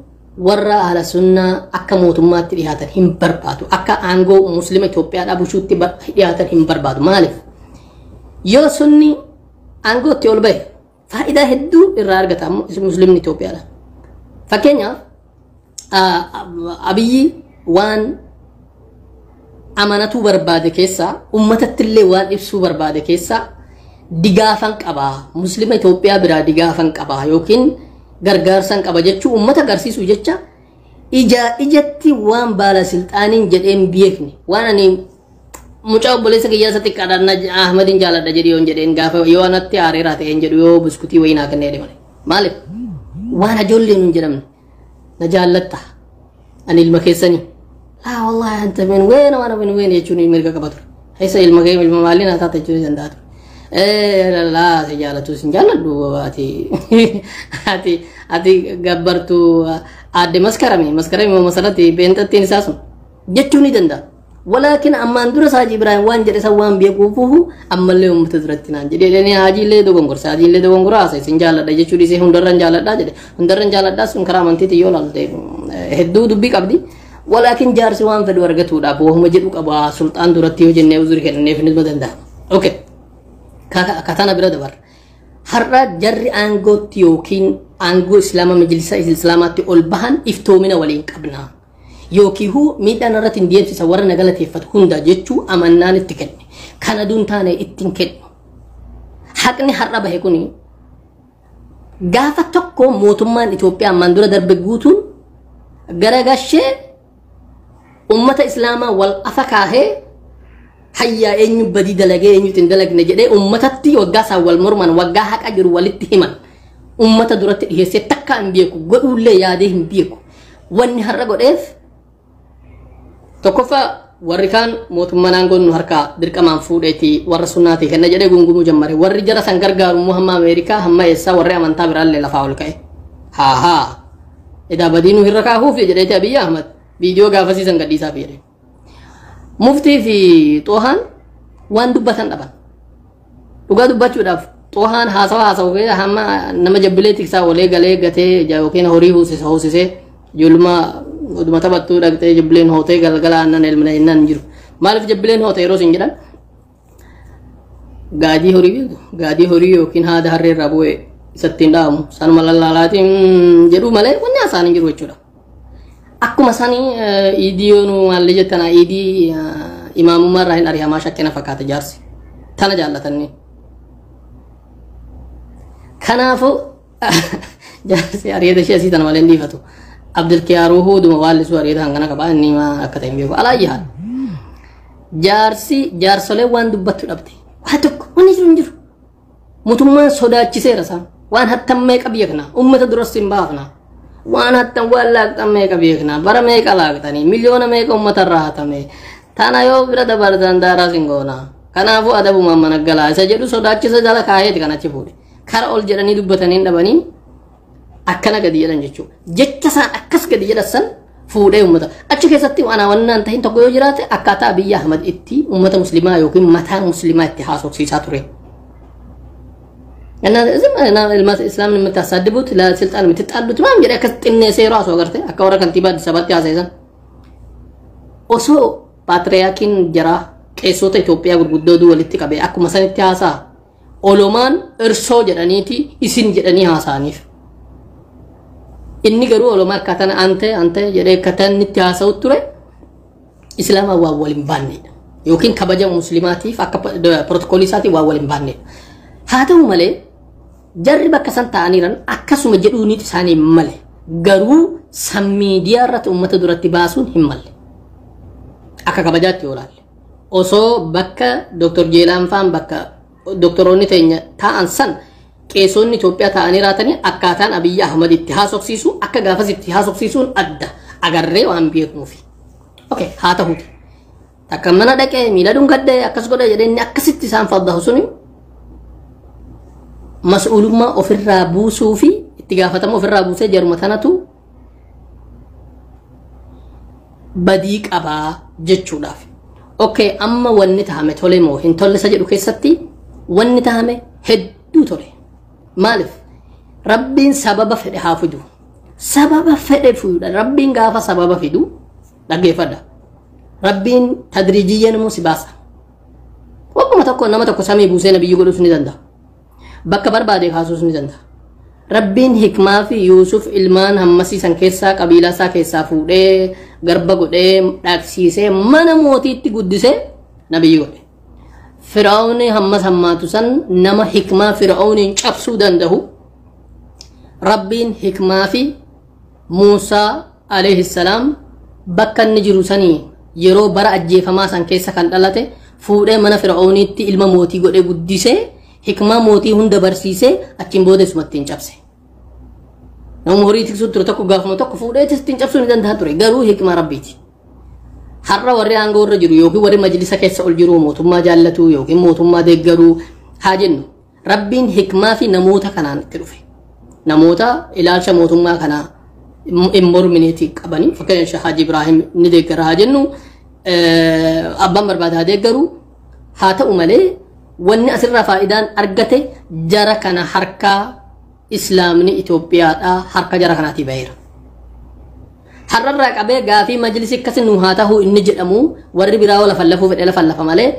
warra ahla sunnaa akka mootummaatti dhiyaatan hin barbaadu. Akka aangoo muslima Itoophiyaadhaa bulchuutti dhiyaatan hin barbaadu. Maaliif? Yoo sunni aangootti ol bahe faayidaa hedduu irraa argata muslimni Itoophiyaadha. Fakkeenyaaf Abiyyi waan amanatuu barbaade keessaa uummatatti illee waan ibsuu barbaade keessaa digaafan qabaa muslima Itoophiyaa biraa digaafan qabaa yookiin gargaarsan qaba jechuu uummata agarsiisuu jecha ijaa ijatti waan baala silxaaniin jedheen beekne waan ani mucaa obboleessa kiyyaa isa xiqqaadhaan Ahmadiin jaaladha jedhee yoon jedheen gaafa yoo anatti aareeraa ta'een jedhu yoo buskutii wayii naa kennee malee maaliif waan ajoolleen hin jedhamne na jaallatta ani ilma keessanii laa wallaahi anta min weena waan min weena jechuun mirga qaba ture heessa ilma kee ilma maalii naa taata jechuun danda'a ture. Laa si jaalatu sin jaalladhu ati ati ati gabbartu aadde maskarame maskarame masarratti beenxattiin isaa sun jechuu ni danda'a. Walaakin ammaan dura Haaji Ibraahim waan jedhe san waan beekuufuhu ammallee uummata duratti naan jedhe jedhanii Haajii illee dogongorsa Haajii illee dogongora haasa isin jaalladha jechuu dhiisee hundarran jaalladhaa jedhe hundarran jaalladhaa sun karaa amantiitiin yoo laalte hedduu dubbii qabdi. Walaakin jaarsi waan fedhu argatuudhaaf wahuma jedhu qaba sulxaan duratti yoo jennee uzurii kenneef ni danda'a. Okay. Katana bira dabarra. Har'a jarri aangootti yookiin aangoo islaama majlisa islaamaatti ol bahan iftoomina waliin qabna. Yookiin miidhaan irratti hin deemsisa warra na galateeffatu hunda jechuu amannaan itti kenne. Kana duun taane ittiin kennu. Haqni har'a bahe kuni gaafa tokko mootummaan Itoophiyaa ammaan dura darbe guutuun garagashee ummata Islaamaa wal afa kaahee hayyaa eenyu badii dalagee eenyutu hin dalagne jedhee ummatatti waggaa isaan wal morman waggaa haqa jiru walitti himan ummata duratti dhiheessee takka hin beeku godhuullee yaadee hin beeku. Wanni har'a godheef tokkoffaa warri kaan mootummaa naangoon nu harkaa dirqamaan fuudheeti warra sunnaatii kenna jedhee gungumuu jammare. Warri jara san gargaaru immoo hamma Ameerikaa hamma eessaa warri amantaa biraallee lafaa ol ka'e. Haa haa edaa badii nu hirra kaahuuf jedheeti Abiyyi Ahmad viidiyoo gaafasiisan gadhiisaaf jedhe. Muftii fi Xoohaan waan dubbatan dhaban. Dhugaa dubbachuudhaaf Xoohaan haasawa haasawu keessa hamma nama jabbilee tiksaa olee galee gatee yookiin horii hoosisee ijoollummaa oduma taphattuu dhaqxee jabbileen hootee galgala aannan elmina jennaan hin jiru. Maaliif jabbileen hoote yeroo isin jedhan gaadii horii beektu gaadii horii yookiin haada harree irraa bu'ee isattiin dhaamu sanuma lallaalaatiin jedhu malee wanni haasaan hin jiru jechuudha. Akkuma sanii iidii yoo nu maallee jettan iidii imaamummaa irraa hin ari'amaa shakkina fakkaata jaarsi. Tana jaallatanii. Kanaafuu jaarsi ari'ata ishee asii tana malee hin dhiifatu. Abdulkiyaaruu huuduma waallisuu ari'ata hangana qabaa inni maa akka ta'e hin beeku. Alaa yaala. Jaarsi jaarsolee waan dubbattu dhabde. Waa tokko wanni jiru hin jiru. Mootummaan sodaachiseera isaan. Waan hattan meeqa beekna. Uummata duras hin baafna. Waan hattan waan laaqxan meeqa beekna. Bara meeqa laaqxanii miliyoona meeqa uummata irraa hatame. Tana yoo bira dabartan daaraas hin goona. Kanaafuu adabumaan mana galaa isa jedhu sodaachisa jala kaayeeti kan achi fuudhe. Kara ol jedhanii dubbatanii dhabanii akkana gadi jedhan jechuudha. Jecha isaan akkas gadi jedhan san fuudhee uummata. Achi keessatti waan hawwannaan tahin tokko yoo jiraate akkaataa Abiyyi Ahmad itti uummata muslimaa yookiin mataa muslimaa itti haasofsiisaa ture. Islaamni የምታሳድቡት ለስልጣን የምትጣሉት ምናምን jedhee akkas xinneessee yeroo haasoo agarte akka warra kantiibaa Addis Ababaatti haasa'isan. Osoo paatriyaarkiin jaraa qeessota Itoophiyaa gurguddoo walitti qabee akkuma sanitti haasa'a. Olomaan irsoo jedhaniiti isin jedhanii haasa'aniif. Inni garuu olomaa akkaataan ante ante jedhee akkaataan inni itti haasa'u ture Islaamaa waan wal hin baannedha. Yookiin kabaja musliimaatiif akka pirootokoolii isaatiin waan wal hin baannedha. Haa ta'u malee jarri bakka san taa'aniiran akkasuma jedhuunitu isaanii hin male. Garuu san miidiyaa irratti uummata duratti baasuun hin malle. Akka kabajaatti yoo ilaalle. Osoo bakka Dr. Jeelaan faan bakka doktoroonni teenya taa'an san qeessonni Itoophiyaa taa'anii raatanii akkaataan Abiyyi Ahmad itti haasofsiisu akka gaafas itti haasofsiisuun adda agarree waan beeknuufi. Okay, haa ta'uuti. Takka mana dhaqee miila dhungadhee akkas godhee jedhee inni akkasitti isaan faddahu suni mas'uulummaa ofirraa buusuu fi itti gaafatama ofirraa buusee jaruma tanatu badii qabaa jechuudhaaf. Okay, amma wanni tahame tole moo hin tolle isa jedhu keessatti wanni tahame hedduu tole. Maaliif? Rabbiin sababa fedhe haa fidu. Sababa fedhe fuudha. Rabbiin gaafa sababa fidu dhaggeeffadha. Rabbiin tadriijiyyan immoo si baasa. Wagguma tokko nama tokko samii buusee nabiyyi godhuus ni danda'a. Bakka barbaade kaasuus ni danda'a. Rabbiin hikmaa fi Yuusuf ilmaan hammasiisan keessaa qabiilaa isaa keessaa fuudhee garba godhee dhaqsiisee mana mootiitti guddisee nabiyyi godhe. Fir'aawni hammas hammaatu san nama hikmaa Fir'aawniin cabsuu danda'u Rabbiin hikmaa fi Muusaa alayhi salaam bakka inni jiru sanii yeroo bara ajjeefamaa san keessa kan dhalate fuudhee mana Fir'aawniitti ilma mootii godhee guddisee hikmaa mootii hunda barsiisee achiin booda isumatti hin cabse. Nama horii tiksuu ture tokko gaafuma tokko fuudhee ittiin cabsuu ni danda'a ture garuu hikmaa Rabbiiti. Har'a warri aangoo irra jiru yookiin warri majlisa keessa ol jiru mootummaa jaallatu yookiin mootummaa deeggaruu haa jennu Rabbiin hikmaa fi namoota kanaan itti dhufe. Namoota ilaalcha mootummaa kanaa hin mormineeti qabanii fakkeenya Haaji Ibraahim ni deeggara haa jennu abbaan barbaade haa deeggaru haa ta'u malee wanni asirraa faayidaan argate jara kana harkaa Islaamni Itoophiyaadhaa harka jara kanaatii baheera. Har'arraa qabee gaafii majlisi akkasi nu haa ta'u inni jedhamu warri biraa lafa lafuu fedhe lafa lafa malee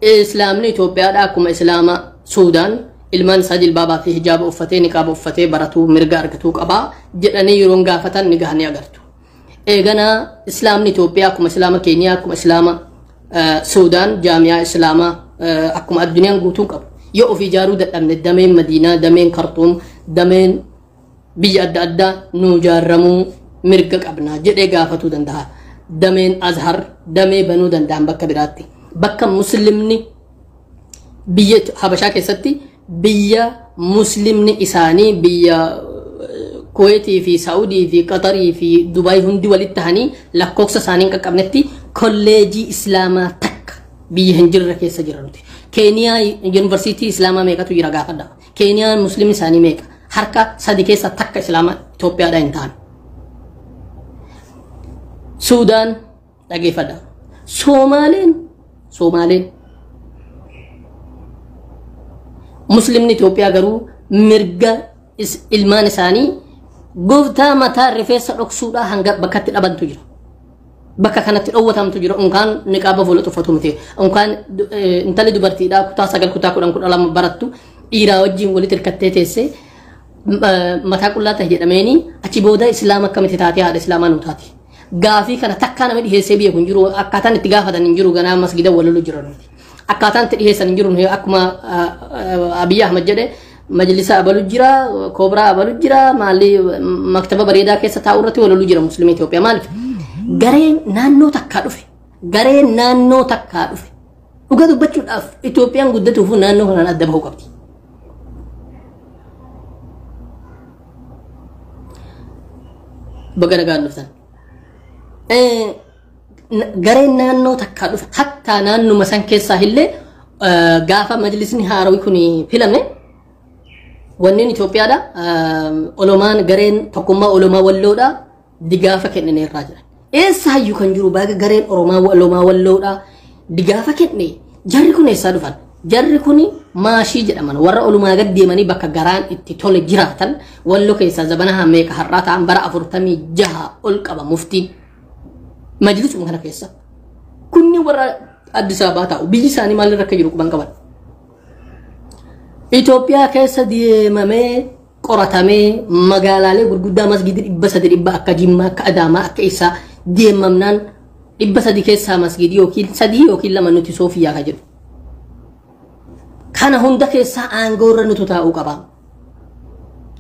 Islaamni Itoophiyaadhaa akkuma Islaama Suudaan ilmaan isaa jilbaabaa fi hijaaba uffatee niqaaba uffatee baratuu mirga argatuu qabaa jedhanii yeroon gaafatan ni gahanii agartu. Eeganaa Islaamni Itoophiyaa akkuma Islaama Keeniyaa akkuma Islaama Suudaan jaamiyaa Islaamaa akkuma addunyaan guutuun qabu. Yoo of ijaaruu dadhabne dameen Madiinaa, dameen Kartuum, dameen biyya adda addaa nu ijaaramuu mirga qabna jedhee gaafatuu danda'a. Dameen Azhar damee banuu danda'an bakka biraatti. Bakka muslimni biyya Habashaa keessatti biyya muslimni isaanii biyya Kuweetii fi Saa'udii fi Qatarii fi Dubaay hundi walitti tahanii lakkoofsa isaanii hin qaqqabnetti kolleejii Islaamaa takka biyya hin jirre keessa jira nuti. Keeniyaa yuunivarsiitii Islaamaa meeqatu jira gaafadha. Keeniyaan muslimni isaanii meeqa? Harka 3 keessa takka Islaamaa Itoophiyaadhaa hin ta'an. Suudaan dhageeffadha. Soomaaleen muslimni Itoophiyaa garuu mirga ilmaan isaanii gooftaa mataa rifeensa dhoksuudhaa hanga bakkatti dhabantu jira. Bakka kanatti dhoowwatamtu jira. Unkaan niqaaba fuula tuffatu miti. Unkaan intalli dubartiidhaa kutaa 9 kutaa 10 12 barattu dhiiraa wajjin walitti hirkattee teessee mataa qullaa ta'e jedhameeni achi booda islaama akkamitti taatee haadha islaamaa nu taati. Gaafii kana takkaa namni dhiheessee beeku hin jiru. Akkaataan itti gaafatan hin jiru. Ganaa masgida walolu jira nuti. Akkaataan itti dhiheessan hin jiru. Akkuma Abiyyi Ahmad jedhe majlisa abalu jira, koobraa abalu jira, maalli maktaba bareedaa keessa taa'u irratti walolu jira musliimii Itoophiyaa. Maaliif? Gareen naannoo takkaa dhufe. Gareen naannoo takkaa dhufe. Dhuga dubbachuudhaaf Itoophiyaan guddatuuf naannoo kanaan adda bahuu qabdi. Baga nagaan dhuftan. Gareen naannoo takkaa dhufe hattaa naannuma san keessaa illee gaafa majlisni haarawii kun filame wanneen Itoophiyaadha. Olomaan gareen tokkummaa olomaa walloodha digaafa kennine irraa jiran. Eessa hayyuu kan jiru baga gareen Oromaa olomaa walloodha digaafa kenne jarri kun eessaa dhufan? Jarri kun maashii jedhaman warra olumaa gad deemanii bakka garaan itti tole jiraatan walloo keessaa zabana meeqa har'aa ta'an bara 46 ol qaba muftiin. Majlisuma kana keessa. Kunni warra Addis Ababaa taa'u biyyi isaanii maalirra akka jiru quban qaban. Itoophiyaa keessa deemamee qoratamee magaalaalee gurguddaa masgidii 300 dhibba akka Jimmaa akka Adaamaa akka Isaa deemamnaan 300 keessaa masgidii yookiin 3 yookiin 2 nuti Soofiyaa ka jedhu. Kana hunda keessaa aangoo irra nutu taa'uu qaba.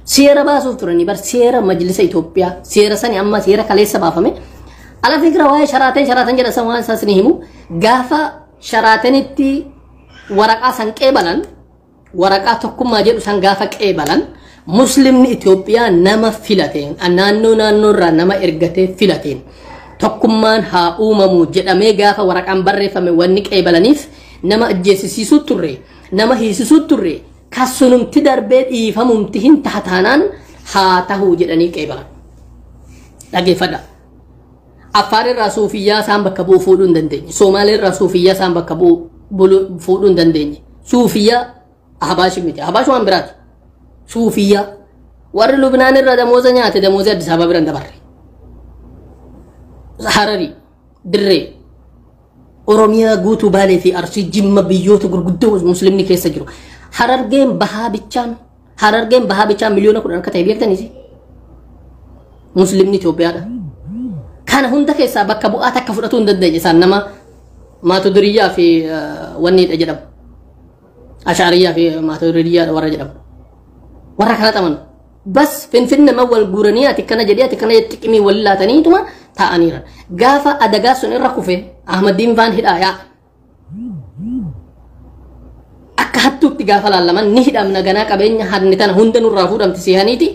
Seera baasuuf turanii bar seera majlisa Itoophiyaa seera sani amma seera kaleessa baafame. Ala fikira waa'ee sharaateen jedha san waan isaas ni himu. Gaafa sharaatenitti waraqaa san qeebalan waraqaa tokkummaa jedhu san gaafa qeebalan muslimni Itoophiyaa nama filateen naannoo naannoo irraa nama ergatee filateen tokkummaan haa uumamu jedhamee gaafa waraqaan barreeffame wanni qeebalaniif nama ajjeesisiisuu turre nama hiisisuu turre kasunumti darbee dhiifamumti hin taataanaan haa tahuu jedhanii qeebalan. Dhageeffadha. Affaar irraa suufiyyaa isaan bakka bu'u fuudhuu hin dandeenye. Somaalee irraa suufiyyaa isaan bakka bu'u fuudhuu hin dandeenye. Suufiyyaa Ahbaash miti. Ahbaash waan biraati. Suufiyyaa warri Lubnaan irraa damooza nyaate damooza Addis Ababa biraan dabarre. Hararii, Dirree, Oromiyaa guutuu Baalee fi Arsii Jimma biyyoota gurguddoo muslimni keessa jiru. Harargeen bahaa bichaan miliyoona 10 akka ta'e beektaniisi. Muslimni Itoophiyaadha. Kana hunda keessaa bakka bu'aa takka fudhatuu hin dandeenye isaan nama Maatuduriyyaa fi wanniidha jedhamu. Ashaariyyaa fi Maatuduriyyaa warra jedhamu. Warra kana xamanu. Bas finfinne ma wal guuranii ati kana jedhee ati kana xiqimii wal laataniituma taa'aniira. Gaafa adagaa sun irra kufe Ahmadiin faan hidhaa yaa. Akka hattuutti gaafa laallaman ni hidhamna ganaa qabeenya hadni tana hunda nurraa fuudhamti siihaniiti.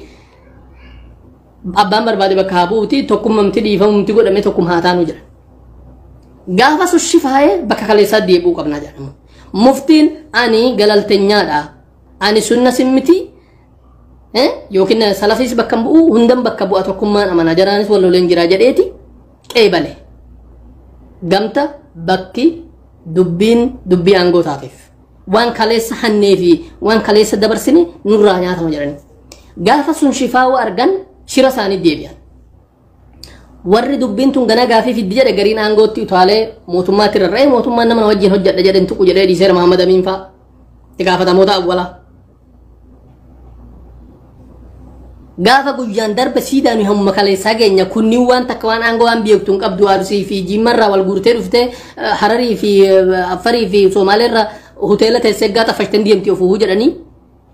Abbaan barbaade bakka haa bu'uuti tokkummamti dhiifamumti godhame tokkum haa taanu jedhan. Gaafa sun shifaa'ee bakka kaleessaa deebi'uu qabnaa jedhamu. Muftiin ani galalteenyaadha. Ani sunna simmiti yookiin salafiis bakka bu'u hundan bakka bu'a tokkummaan amanaa jaraanis wal loleen jira jedheeti qeebale. Gamta bakki dubbiin dubbii aangoo taateef waan kaleessa hannee fi waan kaleessa dabarsine nurraa nyaatama jedhani. Gaafa sun shifaa'uu argan shira isaanii deebi'an. Warri dubbiin tun ganaa gaafii fiddi jedhe gariin aangootti utaalee mootummaatti rarra'ee mootummaan nama wajjin hojjedha jedhen tuqu jedhee dhiiseera Mahammad Amiin fa'a. Itti gaafatamoota awwalaa. Gaafa guyyaan darbe siidaa nuyi hamma kaleessaa geenya kunniin waan takka waan aangoo waan beektu hin qabdu Arsii fi Jimmarraa wal guurtee dhuftee Hararii fi Affarii fi Somaaleerraa Hoteela teessee gaafa deemti ofuu jedhanii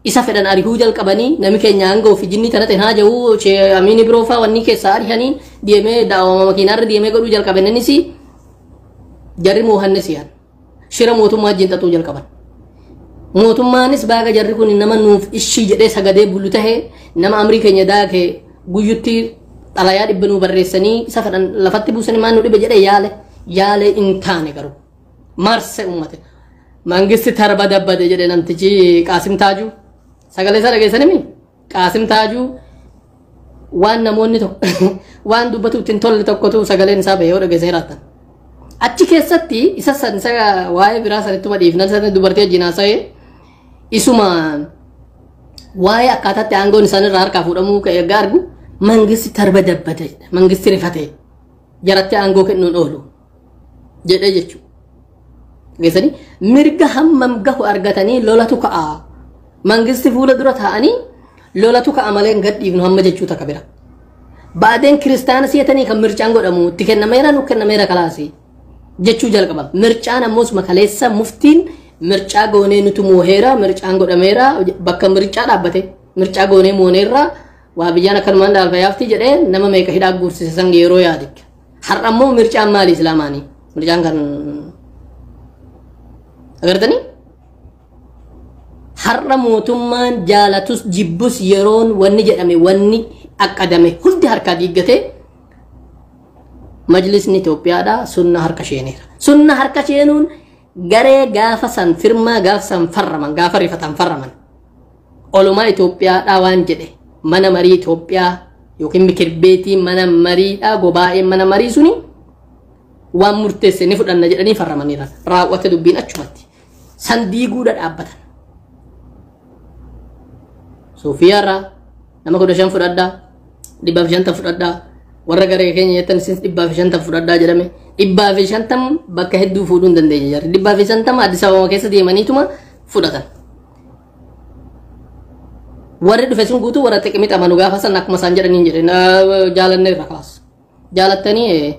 isa fedhan arihuu jalqabanii nami keenya hanga ofii jinni tana ta'e haa jiru amiini biroo fa'aa wanni keessaa arihanii deemee daawwama makiinaarra deemee godhuu jalqaban innis jarri moohanne si'an shira mootummaa wajjin xaxuu jalqaban. Mootummaanis baaga jarri kun nama nuuf ishii jedhee sagadee bulu tahee nama amrii keenya daakee guyyutti xalayaa dhibba nuu barreessanii isa fedhan lafatti buusanii maal nu dhibe jedhee yaale yaale hin taane garuu marse uummate. Mangisti tarba dabbade jedhe namtichi Qaasim Taajuu. Sagalee isaa dhageessanii Qaasim Taajuu waan namoonni tokko waan dubbatu ittiin tolle tokkotu sagaleen isaa bahee yoo dhageessanii raattan. Achi keessatti isa san isa waa'ee biraa sanittuma dhiifnan sana dubartii wajjin haasa'ee isuma waa'ee akkaataatti aangoon isaan irraa harkaa fuudhamuu ka'e erga argu mangisti tarba dabbate jedhe mangisti rifate jaratti aangoo kennuun oolu jedhee jechuudha. Geessanii mirga hammam gahu argatanii lolatu ka'a. Mangisti fuula dura taa'anii lolatu ka'a malee hin gadhiifnu hamma jechuu takka bira. Baadeen kiristaana si'atanii kan mircaan godhamu itti kennameera nu kennameera kalaasii jechuu jalqaba. Mircaan ammoo suma kaleessa muftiin mircaa goonee nutu mooheera mircaan godhameera bakka mircaa dhaabbate mircaa goonee mooneerra waa biyyaan akkanumaan dhaalfa yaafti jedhee nama meeqa hidhaa guursise san yeroo yaadicha. Har'a ammoo mircaan maali islaamaanii? Mircaan kan agartanii? Har'a mootummaan jaalatus jibbus yeroon wanni jedhame wanni aqadame hundi harkaa diiggatee majlisni Itoophiyaadha sunna harka sheeneera. Sunna harka sheenuun garee gaafa san firmaa gaafa san farraman gaafa rifatan farraman olumaa Itoophiyaadha waan jedhe mana marii Itoophiyaa yookiin mikirbeetii mana mariidha gobaa'ee mana marii suni waan murteesse ni fudhanna jedhanii farramaniira. Raawwate dubbiin achumatti san diiguudha dhaabbatan. Suufiyaarraa nama 15 fudhadhaa 150 fudhadhaa warra garee keenya jettan isin 150 fudhadhaa jedhame 150 bakka hedduu fuudhuu hin dandeenye jarri 150 Addis Ababa keessa deemaniituma fudhatan. Warri dhufe sun guutuu warra xiqimii xamanu gaafa san akkuma isaan jedhaniin jedhe jaalanne irra kaas. Jaalattanii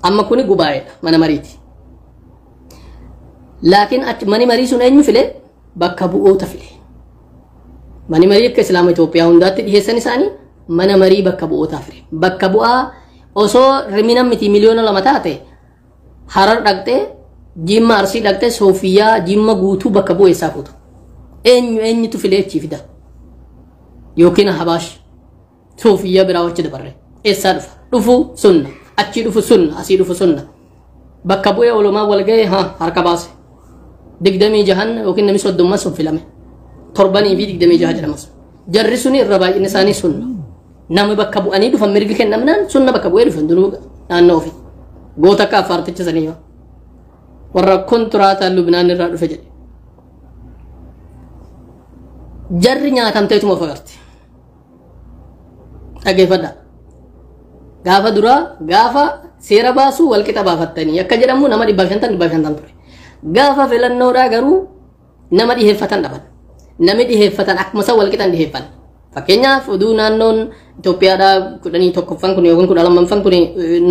amma kuni gubaa'eedha mana mariiti. Laakiin mani marii sun eenyu file bakka bu'oota file. Mani marii akka Islaama Itoophiyaa hundaatti dhiyeessan isaanii mana marii bakka bu'ootaa file. Bakka bu'aa osoo rimina miti 2 miliyoona taate Harar dhaqxee Jimma Arsii dhaqxee Soofiyaa Jimma guutuu bakka bu'ee isaa fuutu. Eenyu eenyutu filee achii fida? Yookiin Habaash Soofiyaa biraa wachi dabarre eessaa dhufa? Dhufu sunna achii dhufu sunna asii dhufu sunna bakka bu'ee olumaa wal ga'ee haa harka baase. 26 yookiin namni 30 sun filame. 7 fi 26 jedhamas. Jarri suni irra baay'inni isaanii sunna. Nama bakka bu'anii dhufan mirgi kennamnaan sunna bakka bu'ee dhufan duruu naannoo ofii. Goota akka affaarticha sanii warra kontiraataa Lubnaan irraa dhufe jedhe. Jarri nyaatamteetuma of agarti. Dhageeffadhaa. Gaafa duraa gaafa seera baasuu walqixa baafattanii akka jedhamu nama 150 150 ture. Gaafa filannoodhaa garuu nama dhiheeffatan dhaban. Namni dhiheeffatan akkuma isaan walqixan dhiheeffan. Fakkeenyaaf oduu naannoon Itoophiyaadhaa 11ffaan kun yookiin 12ffaan kun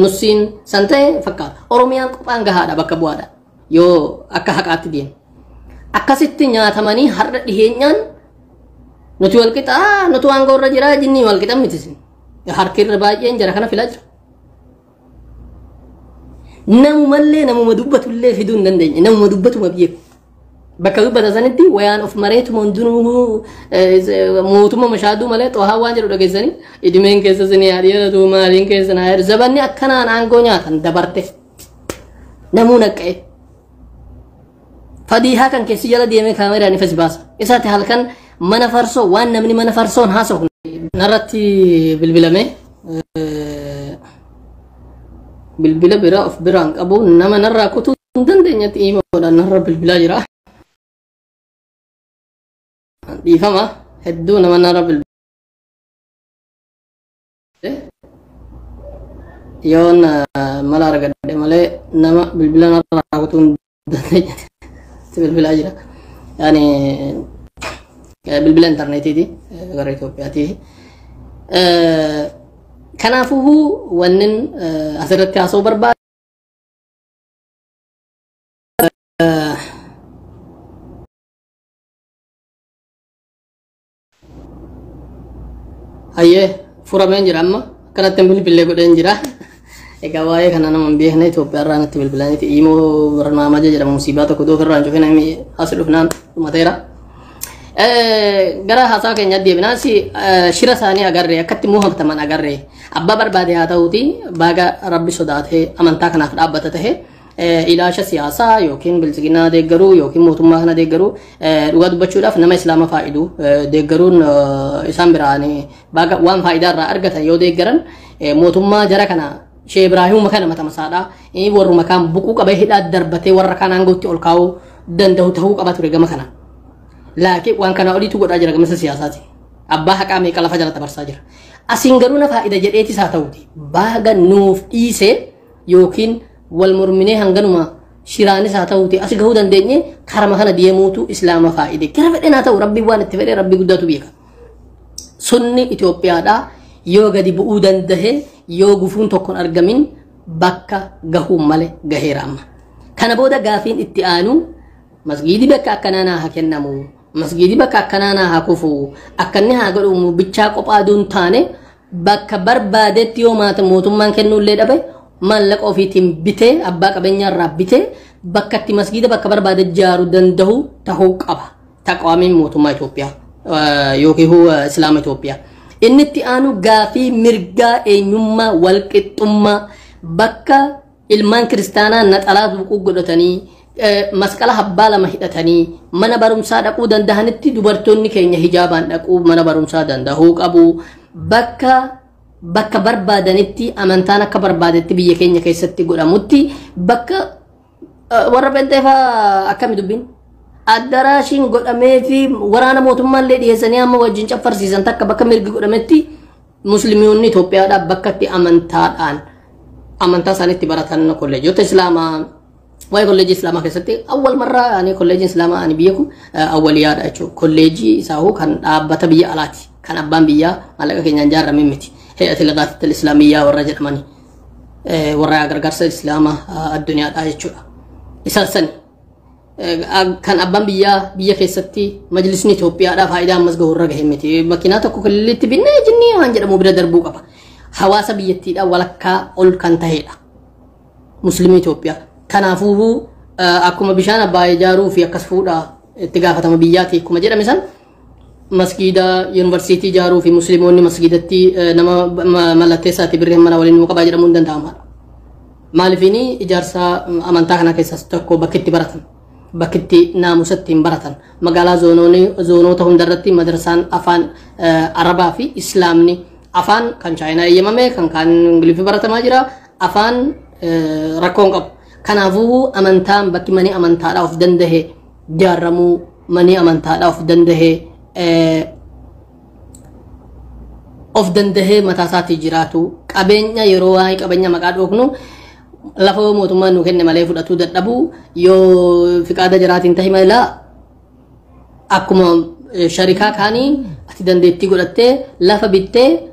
nussiin san ta'e fakkaata. Oromiyaan qophaan gahaadha bakka bu'aadha yoo akka haqaatti deemu. Akkasitti nyaatamanii har'a dhiheenyaan nuti walqixaa nuti waan irra jiraa jinni walqixan miti isin. Harki irra baay'een jara kana filaa jira. Namumallee namuma dubbatullee fiduu hin dandeenye namuma dubbatuma beeku. Bakka dubbata sanitti wayaan of mareetuma hundinuu mootummaa mashaaduu malee xoohaa waan jedhu dhageessanii idimeen keessa sinii haadhiiratu maaliin keessa naa jedhu zabanni akkanaan aangoo nyaatan dabarte namuu naqqa'e. Fadiihaa kan keessi jala deemee kaameraan ifa si baasa. Isaatti halkan mana farsoo waan namni mana farsoon haasa'u. Narratti bilbilame bilbila biraa of biraan qabu nama narraa kutuu hin dandeenyetti himuudhaan narra bilbilaa jira. Dhiifama hedduu nama narra bilbile. Yoon mala argadhe malee nama bilbila narraa kutuu hin dandeenyetti bilbilaa jira. Yaani bilbila intarneetiiti gara Itoophiyaati. Kanaafuu wannin asirratti haasa'uu barbaadu Hayyee, furameen jira amma akkanatti bilbilee godheen jira. Egaa waa'ee kana nama hin beekne Itoophiyaa irraa natti bilbilaniiti imoo barnaamaja jedhamu musiibaa tokko doof irraa hin cufin namni as dhufnaan dhumateera. Gara haasaa keenyaatti deebinaas, shira isaanii agarree, akkatti muhamtaman agarree, abbaa barbaade haa ta'uuti baga Rabbi sodaatee amantaa kanaaf dhaabbata tahe, ilaasha siyaasaa yookiin bilchiginaa deeggaruu yookiin mootummaa kana deeggaruu, dhugaa dubbachuudhaaf nama islaama faayidu deeggaruun isaan biraan baga waan faayidaa irraa argatan yoo deeggaran, mootummaa jara kana Shee Ibraahimuma kana mata masaadha warruma kaan buquu qabee hidhaa darbatee warra kaan aangootti ol kaa'uu danda'u ta'uu qaba ture gama kana. Laakiin waan kana oliitu godhaa jira gamasa siyaasaati. Abbaa haqaa meeqa lafa jala dabarsaa jira. Asiin garuu na faayida jedheetis haa ta'uti. Baaga nuuf dhiisee yookiin wal morminee hanganuma shiraanis haa ta'uti as gahuu dandeenye, karama kana deemuutu islaama faayide. Gara fedhen haa ta'u, Rabbi waan itti fedhe Rabbi guddaatu beeka. Sunni Itoophiyaadhaa yoo gadi bu'uu dandahe, yoo gufuun tokko hin argamin, bakka gahuu malee gaheera amma. Kana booda gaafiin itti aanu masgiidi bakka akkanaa naa haa kennamu, masgiidi bakka akkanaa naa haa kufu, akkanni haa godhamu bichaa qophaa duun taane, bakka barbaadetti yoo maata mootummaan kennuullee dhabe, maallaqa ofiitiin bitee, abbaa qabeenyaa irraa bitee, bakka itti masgiida bakka barbaade ijaaru danda'u tahuu qaba. Taqwaamiin mootummaa Itoophiyaa yookiin Islaama Itoophiyaa. Inni itti aanu gaafii mirgaa eenyummaa walqixxummaa, bakka ilmaan kiristaanaa naxalaa buquu godhatanii, masqala habbaa lama hidhatanii mana barumsaa dhaquu danda'anitti dubartoonni keenya hijaabaan dhaquu mana barumsaa danda'uu qabu. Bakka barbaadanitti amantaan akka barbaadetti biyya keenya keessatti godhamutti, bakka warra phenxeefaa akkami dubbiin addaraashiin godhamee fi waraana mootummaallee dhiyeessanii amma wajjin caffarsiisan takka, bakka mirgi godhametti musliimoonni Itoophiyaadhaa bakka itti amantaadhaan amantaa isaaniitti baratan, kolleejota islaamaa. Waa'ee kolleejii islaamaa keessatti awwal marraa ani kolleejiin islaamaa ani beeku awwaliyaadha jechuudha. Kolleejii isaahuu kan dhaabbata biyya alaati. Kan abbaan biyyaa maallaqa keenyaan ijaarame miti. Hay'atil Ighaasatil Islaamiyyaa warra jedhamani. Warra gargaarsa islaamaa addunyaadha jechuudha. Isaan sani. Kan abbaan biyyaa biyya keessatti majlisni Itoophiyaadhaa faayidaa ammas gahu irra gahe miti. Makiinaa tokko kililitti binnee jinnii waan jedhamu bira darbuu qaba. Hawaasa biyyattiidhaa walakkaa ol kan tahedha. Muslimii Itoophiyaa. Kanaafuu akkuma bishaan abbaa ijaaruu fi akkas fuudhaa itti gaafatama biyyaati akkuma jedhame san, masgiida yuunivarsiitii ijaaruu fi musliimoonni masgiidatti nama mallatteessaatti birrii mana waliin nuu qabaa jedhamuu hin danda'ama. Maaliifini ijaarsa amantaa kana keessaas tokko bakki itti baratan, bakki itti naamusa ittiin baratan, magaalaa zoonoota hundarratti madrasaan afaan Arabaa fi Islaamni, afaan kan Chaayinaa eeyyamame, kan kaan Ingiliffi baratamaa jira, afaan rakkoon qabu. Kanaafuu amantaan bakki manii amantaadhaa of dandahe ijaarramuu, manii amantaadhaa of dandahee mataa isaatii jiraatu, qabeenya yeroo waa'ee qabeenya maqaa dhoofnu, lafa yoo mootummaan nu kenne malee fudhatuu dadhabu, yoo fiqaada jiraatiin tahi malee, akkuma sharikaa kaanii ati dandeettii godhattee lafa bittee,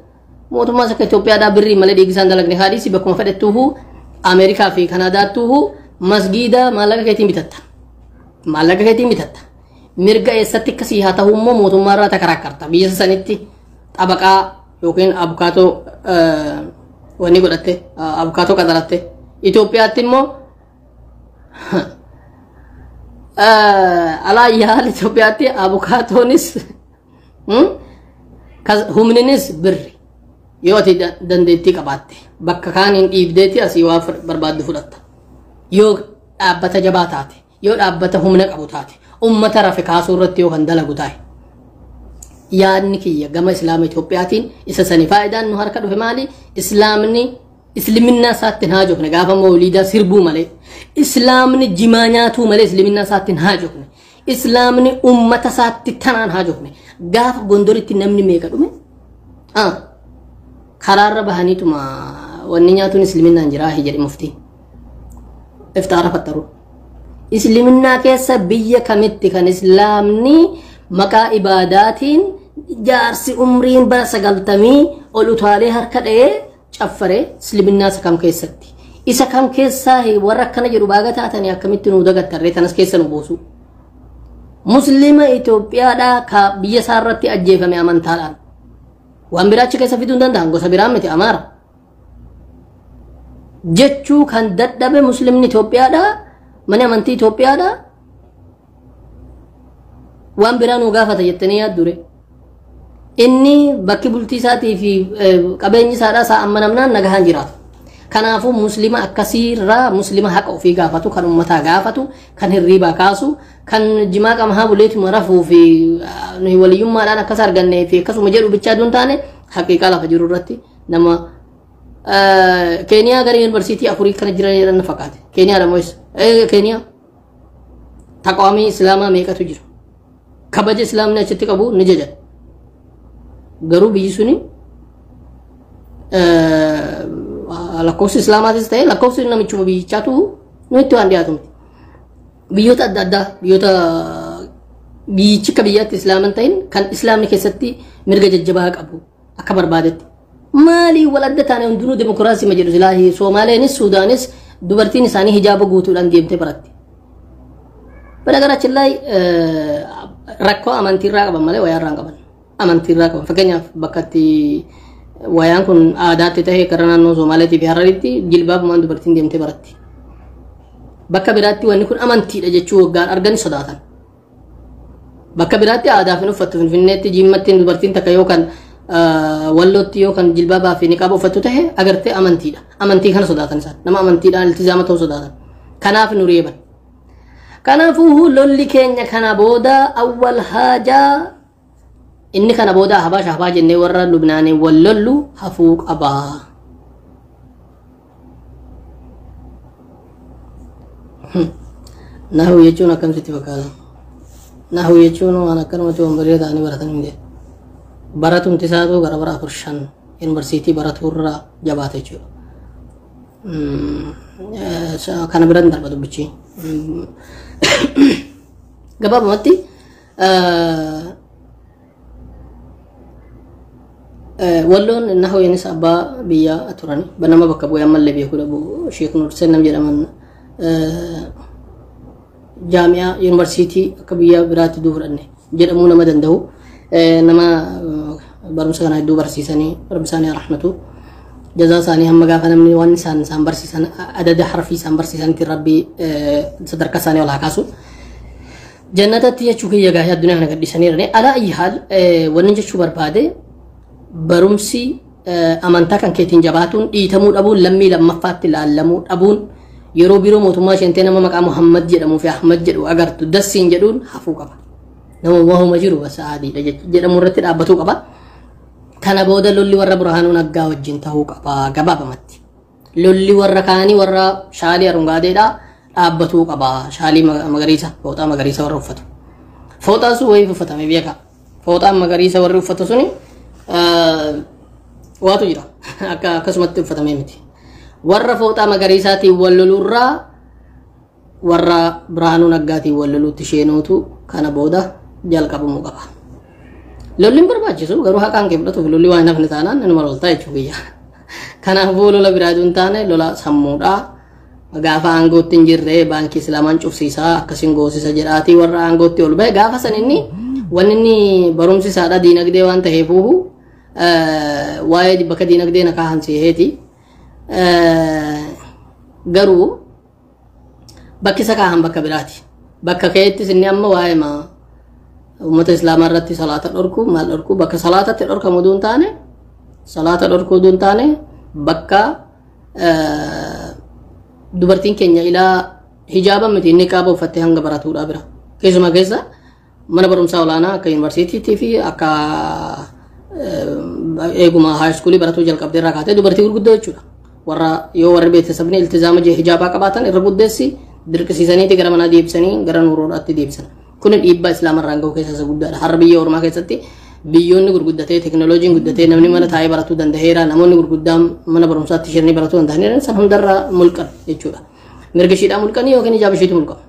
mootummaas akka Itoophiyaadhaa birrii malee dhiigisaan dalagne haadhiisi, bakkuma fedhettuufu Ameerikaa fi Kanaadaattuufu masgiida maallaqa keetiin bitatta. Maallaqa keetiin bitatta. Mirga eessatti akkasii haa ta'u immoo mootummaa irraa takaraakkarta. Biyya sanitti xabaqaa yookiin abukaatoo wanni godhatte, abukaatoo qaxaratte. Itoophiyaatti immoo alaa yaal Itoophiyaatti abukaatoonis humninis birri, yoo ati dandeettii qabaatte bakka kaaniin dhiibdeeti asii waa barbaaddu fudhatta. Yoo dhaabbata jabaa taate, yoo dhaabbata humna qabu taate, ummata rafe kaasuu irratti yoo kan dalagu taate. Yaadni kiyya gama islaama Itoophiyaatiin isa sani. Faayidaan nu harka dhufe maali? Islaamni isliminnaa isaatti hin haajofne gaafa mawliidaa sirbuu malee. Islaamni jimaa nyaatuu malee isliminnaa isaatti hin haajofne. Islaamni ummata isaatti tanaan haajofne. Gaafa Gondoritti namni meeqa dhume? Karaarra bahaniituma wanni nyaatuun isliminnaan jiraa jedhe muftiin. Iftaara fattaru. Isliminnaa keessa biyya kamitti kan islaamni maqaa ibaadaatiin jaarsi umriin bara 90 ol utaalee harka dha'ee caffare isliminnaa isa kam keessatti? Isa kam keessaa warra akkana jedhu baaga taatanii akkamitti nuu dagattarree tanas keessa nu buusu? Muslima Itoophiyaadhaa ka biyya isaa irratti ajjeefame amantaadhaan. Waan biraa achi keessa fiduu hin danda'an, gosa biraa miti, Amaara. Jechuu kan dadhabe Muslimni Itoophiyaadha, mani amantii Itoophiyaadha. Waan biraa nu gaafata jettanii yaaddure. Inni bakki bultii isaatii fi qabeenyi isaadhaa isaa ammanamnaan nagahaan jiraatu. Kanaafuu Muslima akkasiirraa Muslima haqa ofii gaafatu, kan uummataa gaafatu, kan hirriibaa kaasu, kan jimaa qamahaa buleetuma rafuu fi nuyi waliyyummaadhaan akkas argannee fi akkasuma jedhu bichaa duun taane, haqiiqaa lafa jiru irratti nama Keeniyaa gara yuunivarsiitii afurii kana jiran jedhan na fakkaate. Keeniyaadha moo eessa? Keeniyaa. Taqwaamii Islaamaa meeqatu jira? Kabaja Islaamni achitti qabu ni jajan. Garuu biyyi suni lakkoofsi Islaamaatis ta'e lakkoofsi namichuma biyyichaatu nutti waan dhiyaatu miti. Biyyoota adda addaa, biyyoota biyyichi akka biyyaatti Islaaman ta'in, kan Islaamni keessatti mirga jajjabaa qabu akka barbaadetti. Maalii wal adda taane? Hundinuu demokiraasii ma jedhu silaahi. Soomaaleenis Suudaanis dubartiin isaanii hijaaba guutuudhaan deemtee baratti. በነገራችን ላይ rakkoo amantiirraa qaban malee wayaarraa hin qaban. Amantiirraa qaban. Fakkeenyaaf, bakka itti wayaan kun aadaatti ta'e, gara naannoo Somaaleetii fi Hararitti, jilbaabumaan dubartiin deemtee baratti. Bakka biraatti wanni kun amantiidha jechuu waggaan argani sodaatan. Bakka biraatti aadaaf hin uffattu. Finfinneetti, Jimmatti dubartiin takka yookaan Wallootti yookaan jilbaabaa fi niqaaba uffattu ta'e agartee amantiidha. Amantii kana sodaatan isaan. Nama amantiidhaan iltizaama ta'uu sodaatan. Kanaaf nu reeban. Kanaafuu lolli keenya kana booda awwal haajaa inni kana booda Habaash Habaa jennee warra Lubnaanii wal lollu hafuu qabaa. Nahuu jechuun akkamitti fakkaata? Nahuu jechuun waan akkanumatti wambaree ta'anii baratanii miti. Baratumti isaatu gara bara afur shan yuunivarsiitii baratuurraa jabaata jechuudha. Kana biraan darba dubbichi. Gabaabumatti Walloon Nahaweenis abbaa biyyaa turan, nama bakka bu'ee ammallee beekuu dhabu. Sheek Nuur Sennam jedhaman jaami'aa yuunivarsiitii akka biyya biraatti duu fudhanne jedhamuu nama danda'u, nama barumsa kana hedduu barsiisanii, Rabbi isaanii rahmatu, jazaa isaanii hamma gaafa namni waan isaan barsiisan, adada harfii isaan barsiisanitti Rabbi sadarkaa isaanii ol haa kaasu. Jannatatti jechuu kiyya gaafii addunyaa kana gadhiisaniirani. Alaa ayyi haal, wanni jechuu barbaade, barumsi amantaa kan keetiin jabaatuun, dhiitamuu dhabuun, lammii lammaffaatti laallamuu dhabuun, yeroo biroo mootummaa isheentee nama maqaa Muhammad jedhamuu fi Ahmad jedhu agartu dassiin jedhuun hafuu qaba. Nama wahuma jiru bas adiidha jedhamu irratti dhaabbatuu qaba. Kana booda lolli warra Burhaanuu Naggaa wajjin ta'uu qaba gabaabamatti. Lolli warra kaanii, warra shaalii arungaadeedhaa dhaabbatuu qaba. Shaalii magariisa, fooxaa magariisa warra uffatu. Fooxaan sun wayii uffatame beeka. Fooxaan magariisa warri uffatu suni waatu jira. Akka akkasumatti uffatamee miti. Warra fooxaa magariisaatiin wal loluurraa warra Birhaanuu Naggaatiin wal loluutti isheenuutu kana booda jalqabamuu qaba. Lolli hin barbaachisu, garuu haqaan kee fudhatuuf lolli waan hin hafne taanaan inuma loltaa jechuu kiyya. Kanaafuu lola biraa hin taane, lola sammuudhaa. Gaafa aangootti hin jirre baankii Islaamaan cufsiisaa, akkasiin goosisa jedhaatii warra aangootti ol bahe, gaafa san inni wanni inni barumsi isaadha diinagdee waan ta'eefuuhu waa'ee bakka diinagdee na kaahan seeheeti. Garuu bakki isa kaahan bakka biraati. Bakka ka'eettis inni amma waa'ee uummata Islaamaa irratti salaata dhorku, maal dhorku, bakka salaatatti dhorkamu duun taane, salaata dhorkuu duun taane, bakka dubartiin keenya ilaa hijaaba miti niqaaba uffattee hanga baratuudha bira. Keessumaa keessa mana barumsaa olaanaa akka yuunivarsiitiitii fi akka eeguma haayiskuulii baratuu jalqabdee irraa kaatee dubartii gurguddoo jechuudha. Warra yoo warri beeksisabni iltizaama hijaabaa qabaatan irra guddeessi dirqisiisaniiti gara manaa deebisanii gara nuuroodhaatti deebisan. Kuni dhiibbaa Islaama irraan gahu keessa isa guddaadha. Har'a biyya ormaa keessatti biyyoonni gurguddatee, teknooloojiin guddatee, namni mana taa'ee baratuu danda'eera. Namoonni gurguddaan mana barumsaatti shiranii baratuu danda'aniira. San hundarraa mulqan jechuudha. Mirga ishiidhaa mulqanii yookiin hijaaba ishiitu mulqama.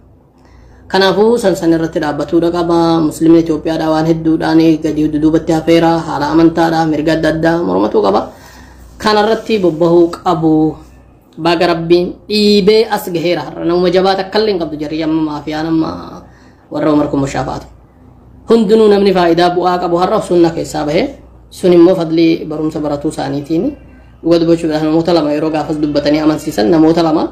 Kanaafuu san san irratti dhaabbatuudha qaba. Musliimni Itoophiyaadhaa waan hedduudhaan gadi duubatti hafeera. Haala amantaadhaa mirga adda addaa mormatuu qaba. Kanarratti bobbahuu qabu. Baga Rabbiin dhiibee as gaheera har'a. Namuma jabaa takka illee hin qabdu jarri amma, maafiyaan amma warra Umar Kumushaa fa'aatu. Hundinuu namni faayidaa bu'aa qabu har'a sunna keessaa bahee Sun immoo fadlii barumsa baratuu isaaniitiin dhuga dubbachuudhaaf namoota lama yeroo gaafas dubbatanii amansiisan namoota lama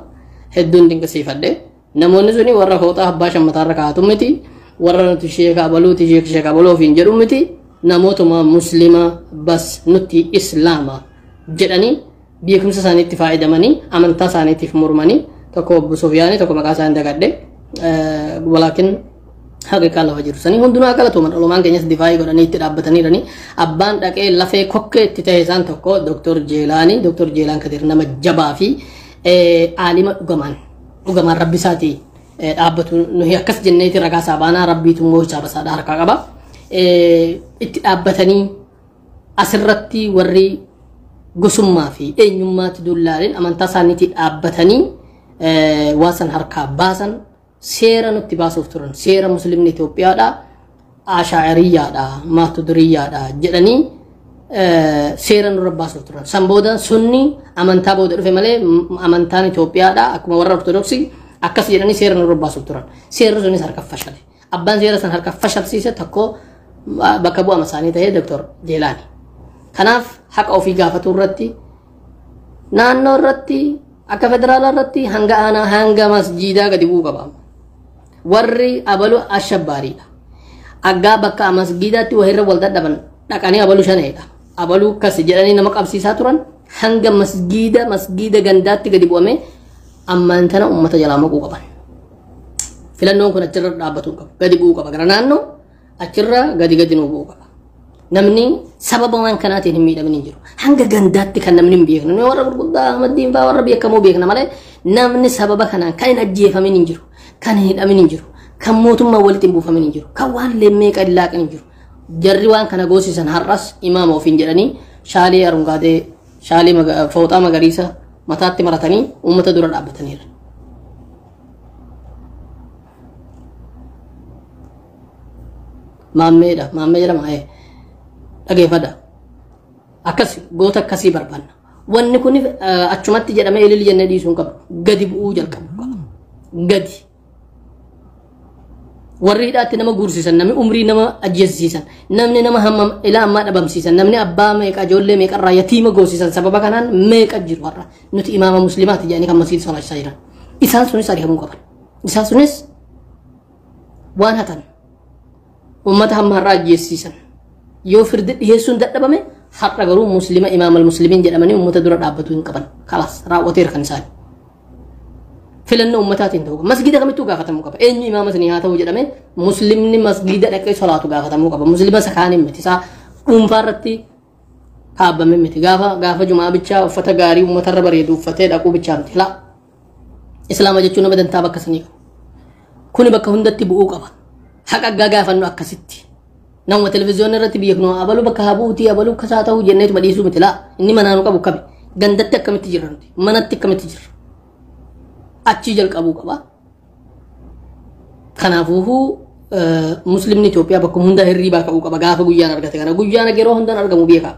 hedduun dinqisiifadhe. Namoonni suni warra fooxaa abbaa shammataarra kaa'atu miti, warra nuti sheeka abaluuti sheeka abaluu ofiin jedhu miti, namootuma muslima bas nuti islaama jedhanii beekumsa isaaniitti fayyadamanii amantaa isaaniitiif mormanii tokko obbo Sofiyaanii tokko maqaa isaanii dagadhe walaakin haqiqaa lafa jiru sanii hundinuu akka galatoman olomaan keenyas difaayii godhanii itti dhaabbataniirani. Abbaan dhaqee lafee kokkee itti ta'e isaan tokko Dr. Jeelaanii. Dr. Jeelaan Kadir nama jabaa fi aalima dhugamaan rabbi isaati dhaabbatu nuyi akkas jenneeti ragaa isaa baanaa rabbiitu immoo hisaaba isaa harkaa qaba. Itti dhaabbatanii asirratti warri gosummaa fi eenyummaatti dullaalin amantaa isaaniitti dhaabbatanii waan san harkaa baasan seera nutti baasuuf turan. Seera muslimni Itoophiyaadha, ashaa'iriyyaadha, maatuduriyyaadha jedhanii seera nurra baasuuf turan. San booda sunni amantaa booda dhufe malee amantaan Itoophiyaadha akkuma warra Ortodoksii akkas jedhanii seera nurra baasuuf turan. Seerri sunis harka fashale. Abbaan seera san harka fashalsiise tokko bakka bu'ama isaanii ta'ee Dr. Jeelaani. Kanaaf haqa ofii gaafatuu irratti naannoo irratti akka federaalaa irratti hanga aanaa hanga masjiidaa gadi bu'uu qaba. Warri abalu ashabbaariidha. Aggaa bakka masgiidaatti wahirra wal dadhaban dhaqanii abalu shaneedha. Abaluu akkas jedhanii nama qabsiisaa turan hanga masgiida gandaatti gadi bu'ame ammaan tana uummata jalaa maquu qaban. Filannoon kun achirra dhaabbatuu qabu. Gadi bu'uu qaba. Gara naannoo achirra gadi nuu bu'uu qaba. Namni sababa waan kanaatiin hin miidhamin hin jiru. Hanga gandaatti kan namni hin beekne. Nuyi warra gurguddaa Ahmaddiin fa'aa warra beekamoo beekna malee namni sababa kanaan kan hin ajjeefamin hin jiru. Kan hin hidhamin hin jiru. Kan mootummaa walitti hin buufamin hin jiru. Kan waan leemmeeqa hin laaqin hin jiru. Jarri waan kana goosisan har'as imaama ofiin jedhanii shaalii arungaadee shaalii fooxaa magariisa mataatti maratanii uummata dura dhaabbataniiru. Maammeedha. Maammee jedhama. Dhageeffadha. Akkas goota akkasii barbaanna. Wanni kun achumatti jedhamee ililli jennee dhiisuu hin qabu. Gadi bu'uu jalqabu qaba. Gadi. Warri hidhaatti nama guursisan, namni umrii nama ajjeesisan, namni nama hammam ilaa ammaa dhabamsiisan, namni abbaa meeqa ijoollee meeqarraa yatiima goosisan sababa kanaan meeqa jiru har'a. Nuti imaama muslimaati jedhanii kan masjiida salaachisaa jiran. Isaan sunis ari'amuu qaban. Isaan sunis waan hatan uummata hamma har'aa ajjeesisan. Yoo firdi dhiyeessuun dadhabame har'a garuu muslima imaama muslimiin jedhamanii uummata dura dhaabbatuu hin qaban. Kalaas raawwateera kan isaanii. Filannoo uummataatiin ta'uu qaba. Masgiida kamittuu gaafatamuu qaba. Eenyu imaama isinii haa ta'u jedhamee muslimni masgiida dhaqee salaatu gaafatamuu qaba. Muslima isa kaaniin miti. Isaa dhuunfaa irratti kaabbame miti. Gaafa jumaa bichaa uffata gaarii uummatarra bareedu uffatee dhaquu bichaa miti. Laa. Islaama jechuun nama dantaa bakka sanii qaba. Kuni bakka hundatti bu'uu qaba. Haqa gaafannu akkasitti. Nama televezyiyoona irratti biyya kun abaluu bakka haa bu'uutii abaluu akkas haa ta'u jenneetuma dhiisuu miti. Laa. Inni manaa nu qabu kami. Gandatti akkamitti jirra nuti. Manatti akkamitti jirra. Achii jalqabuu qaba. Kanaafuu muslimni Itoophiyaa bakka hunda hirriibaa ka'uu qaba gaafa guyyaan argate kana. Guyyaan yeroo hundaan argamu beekaa.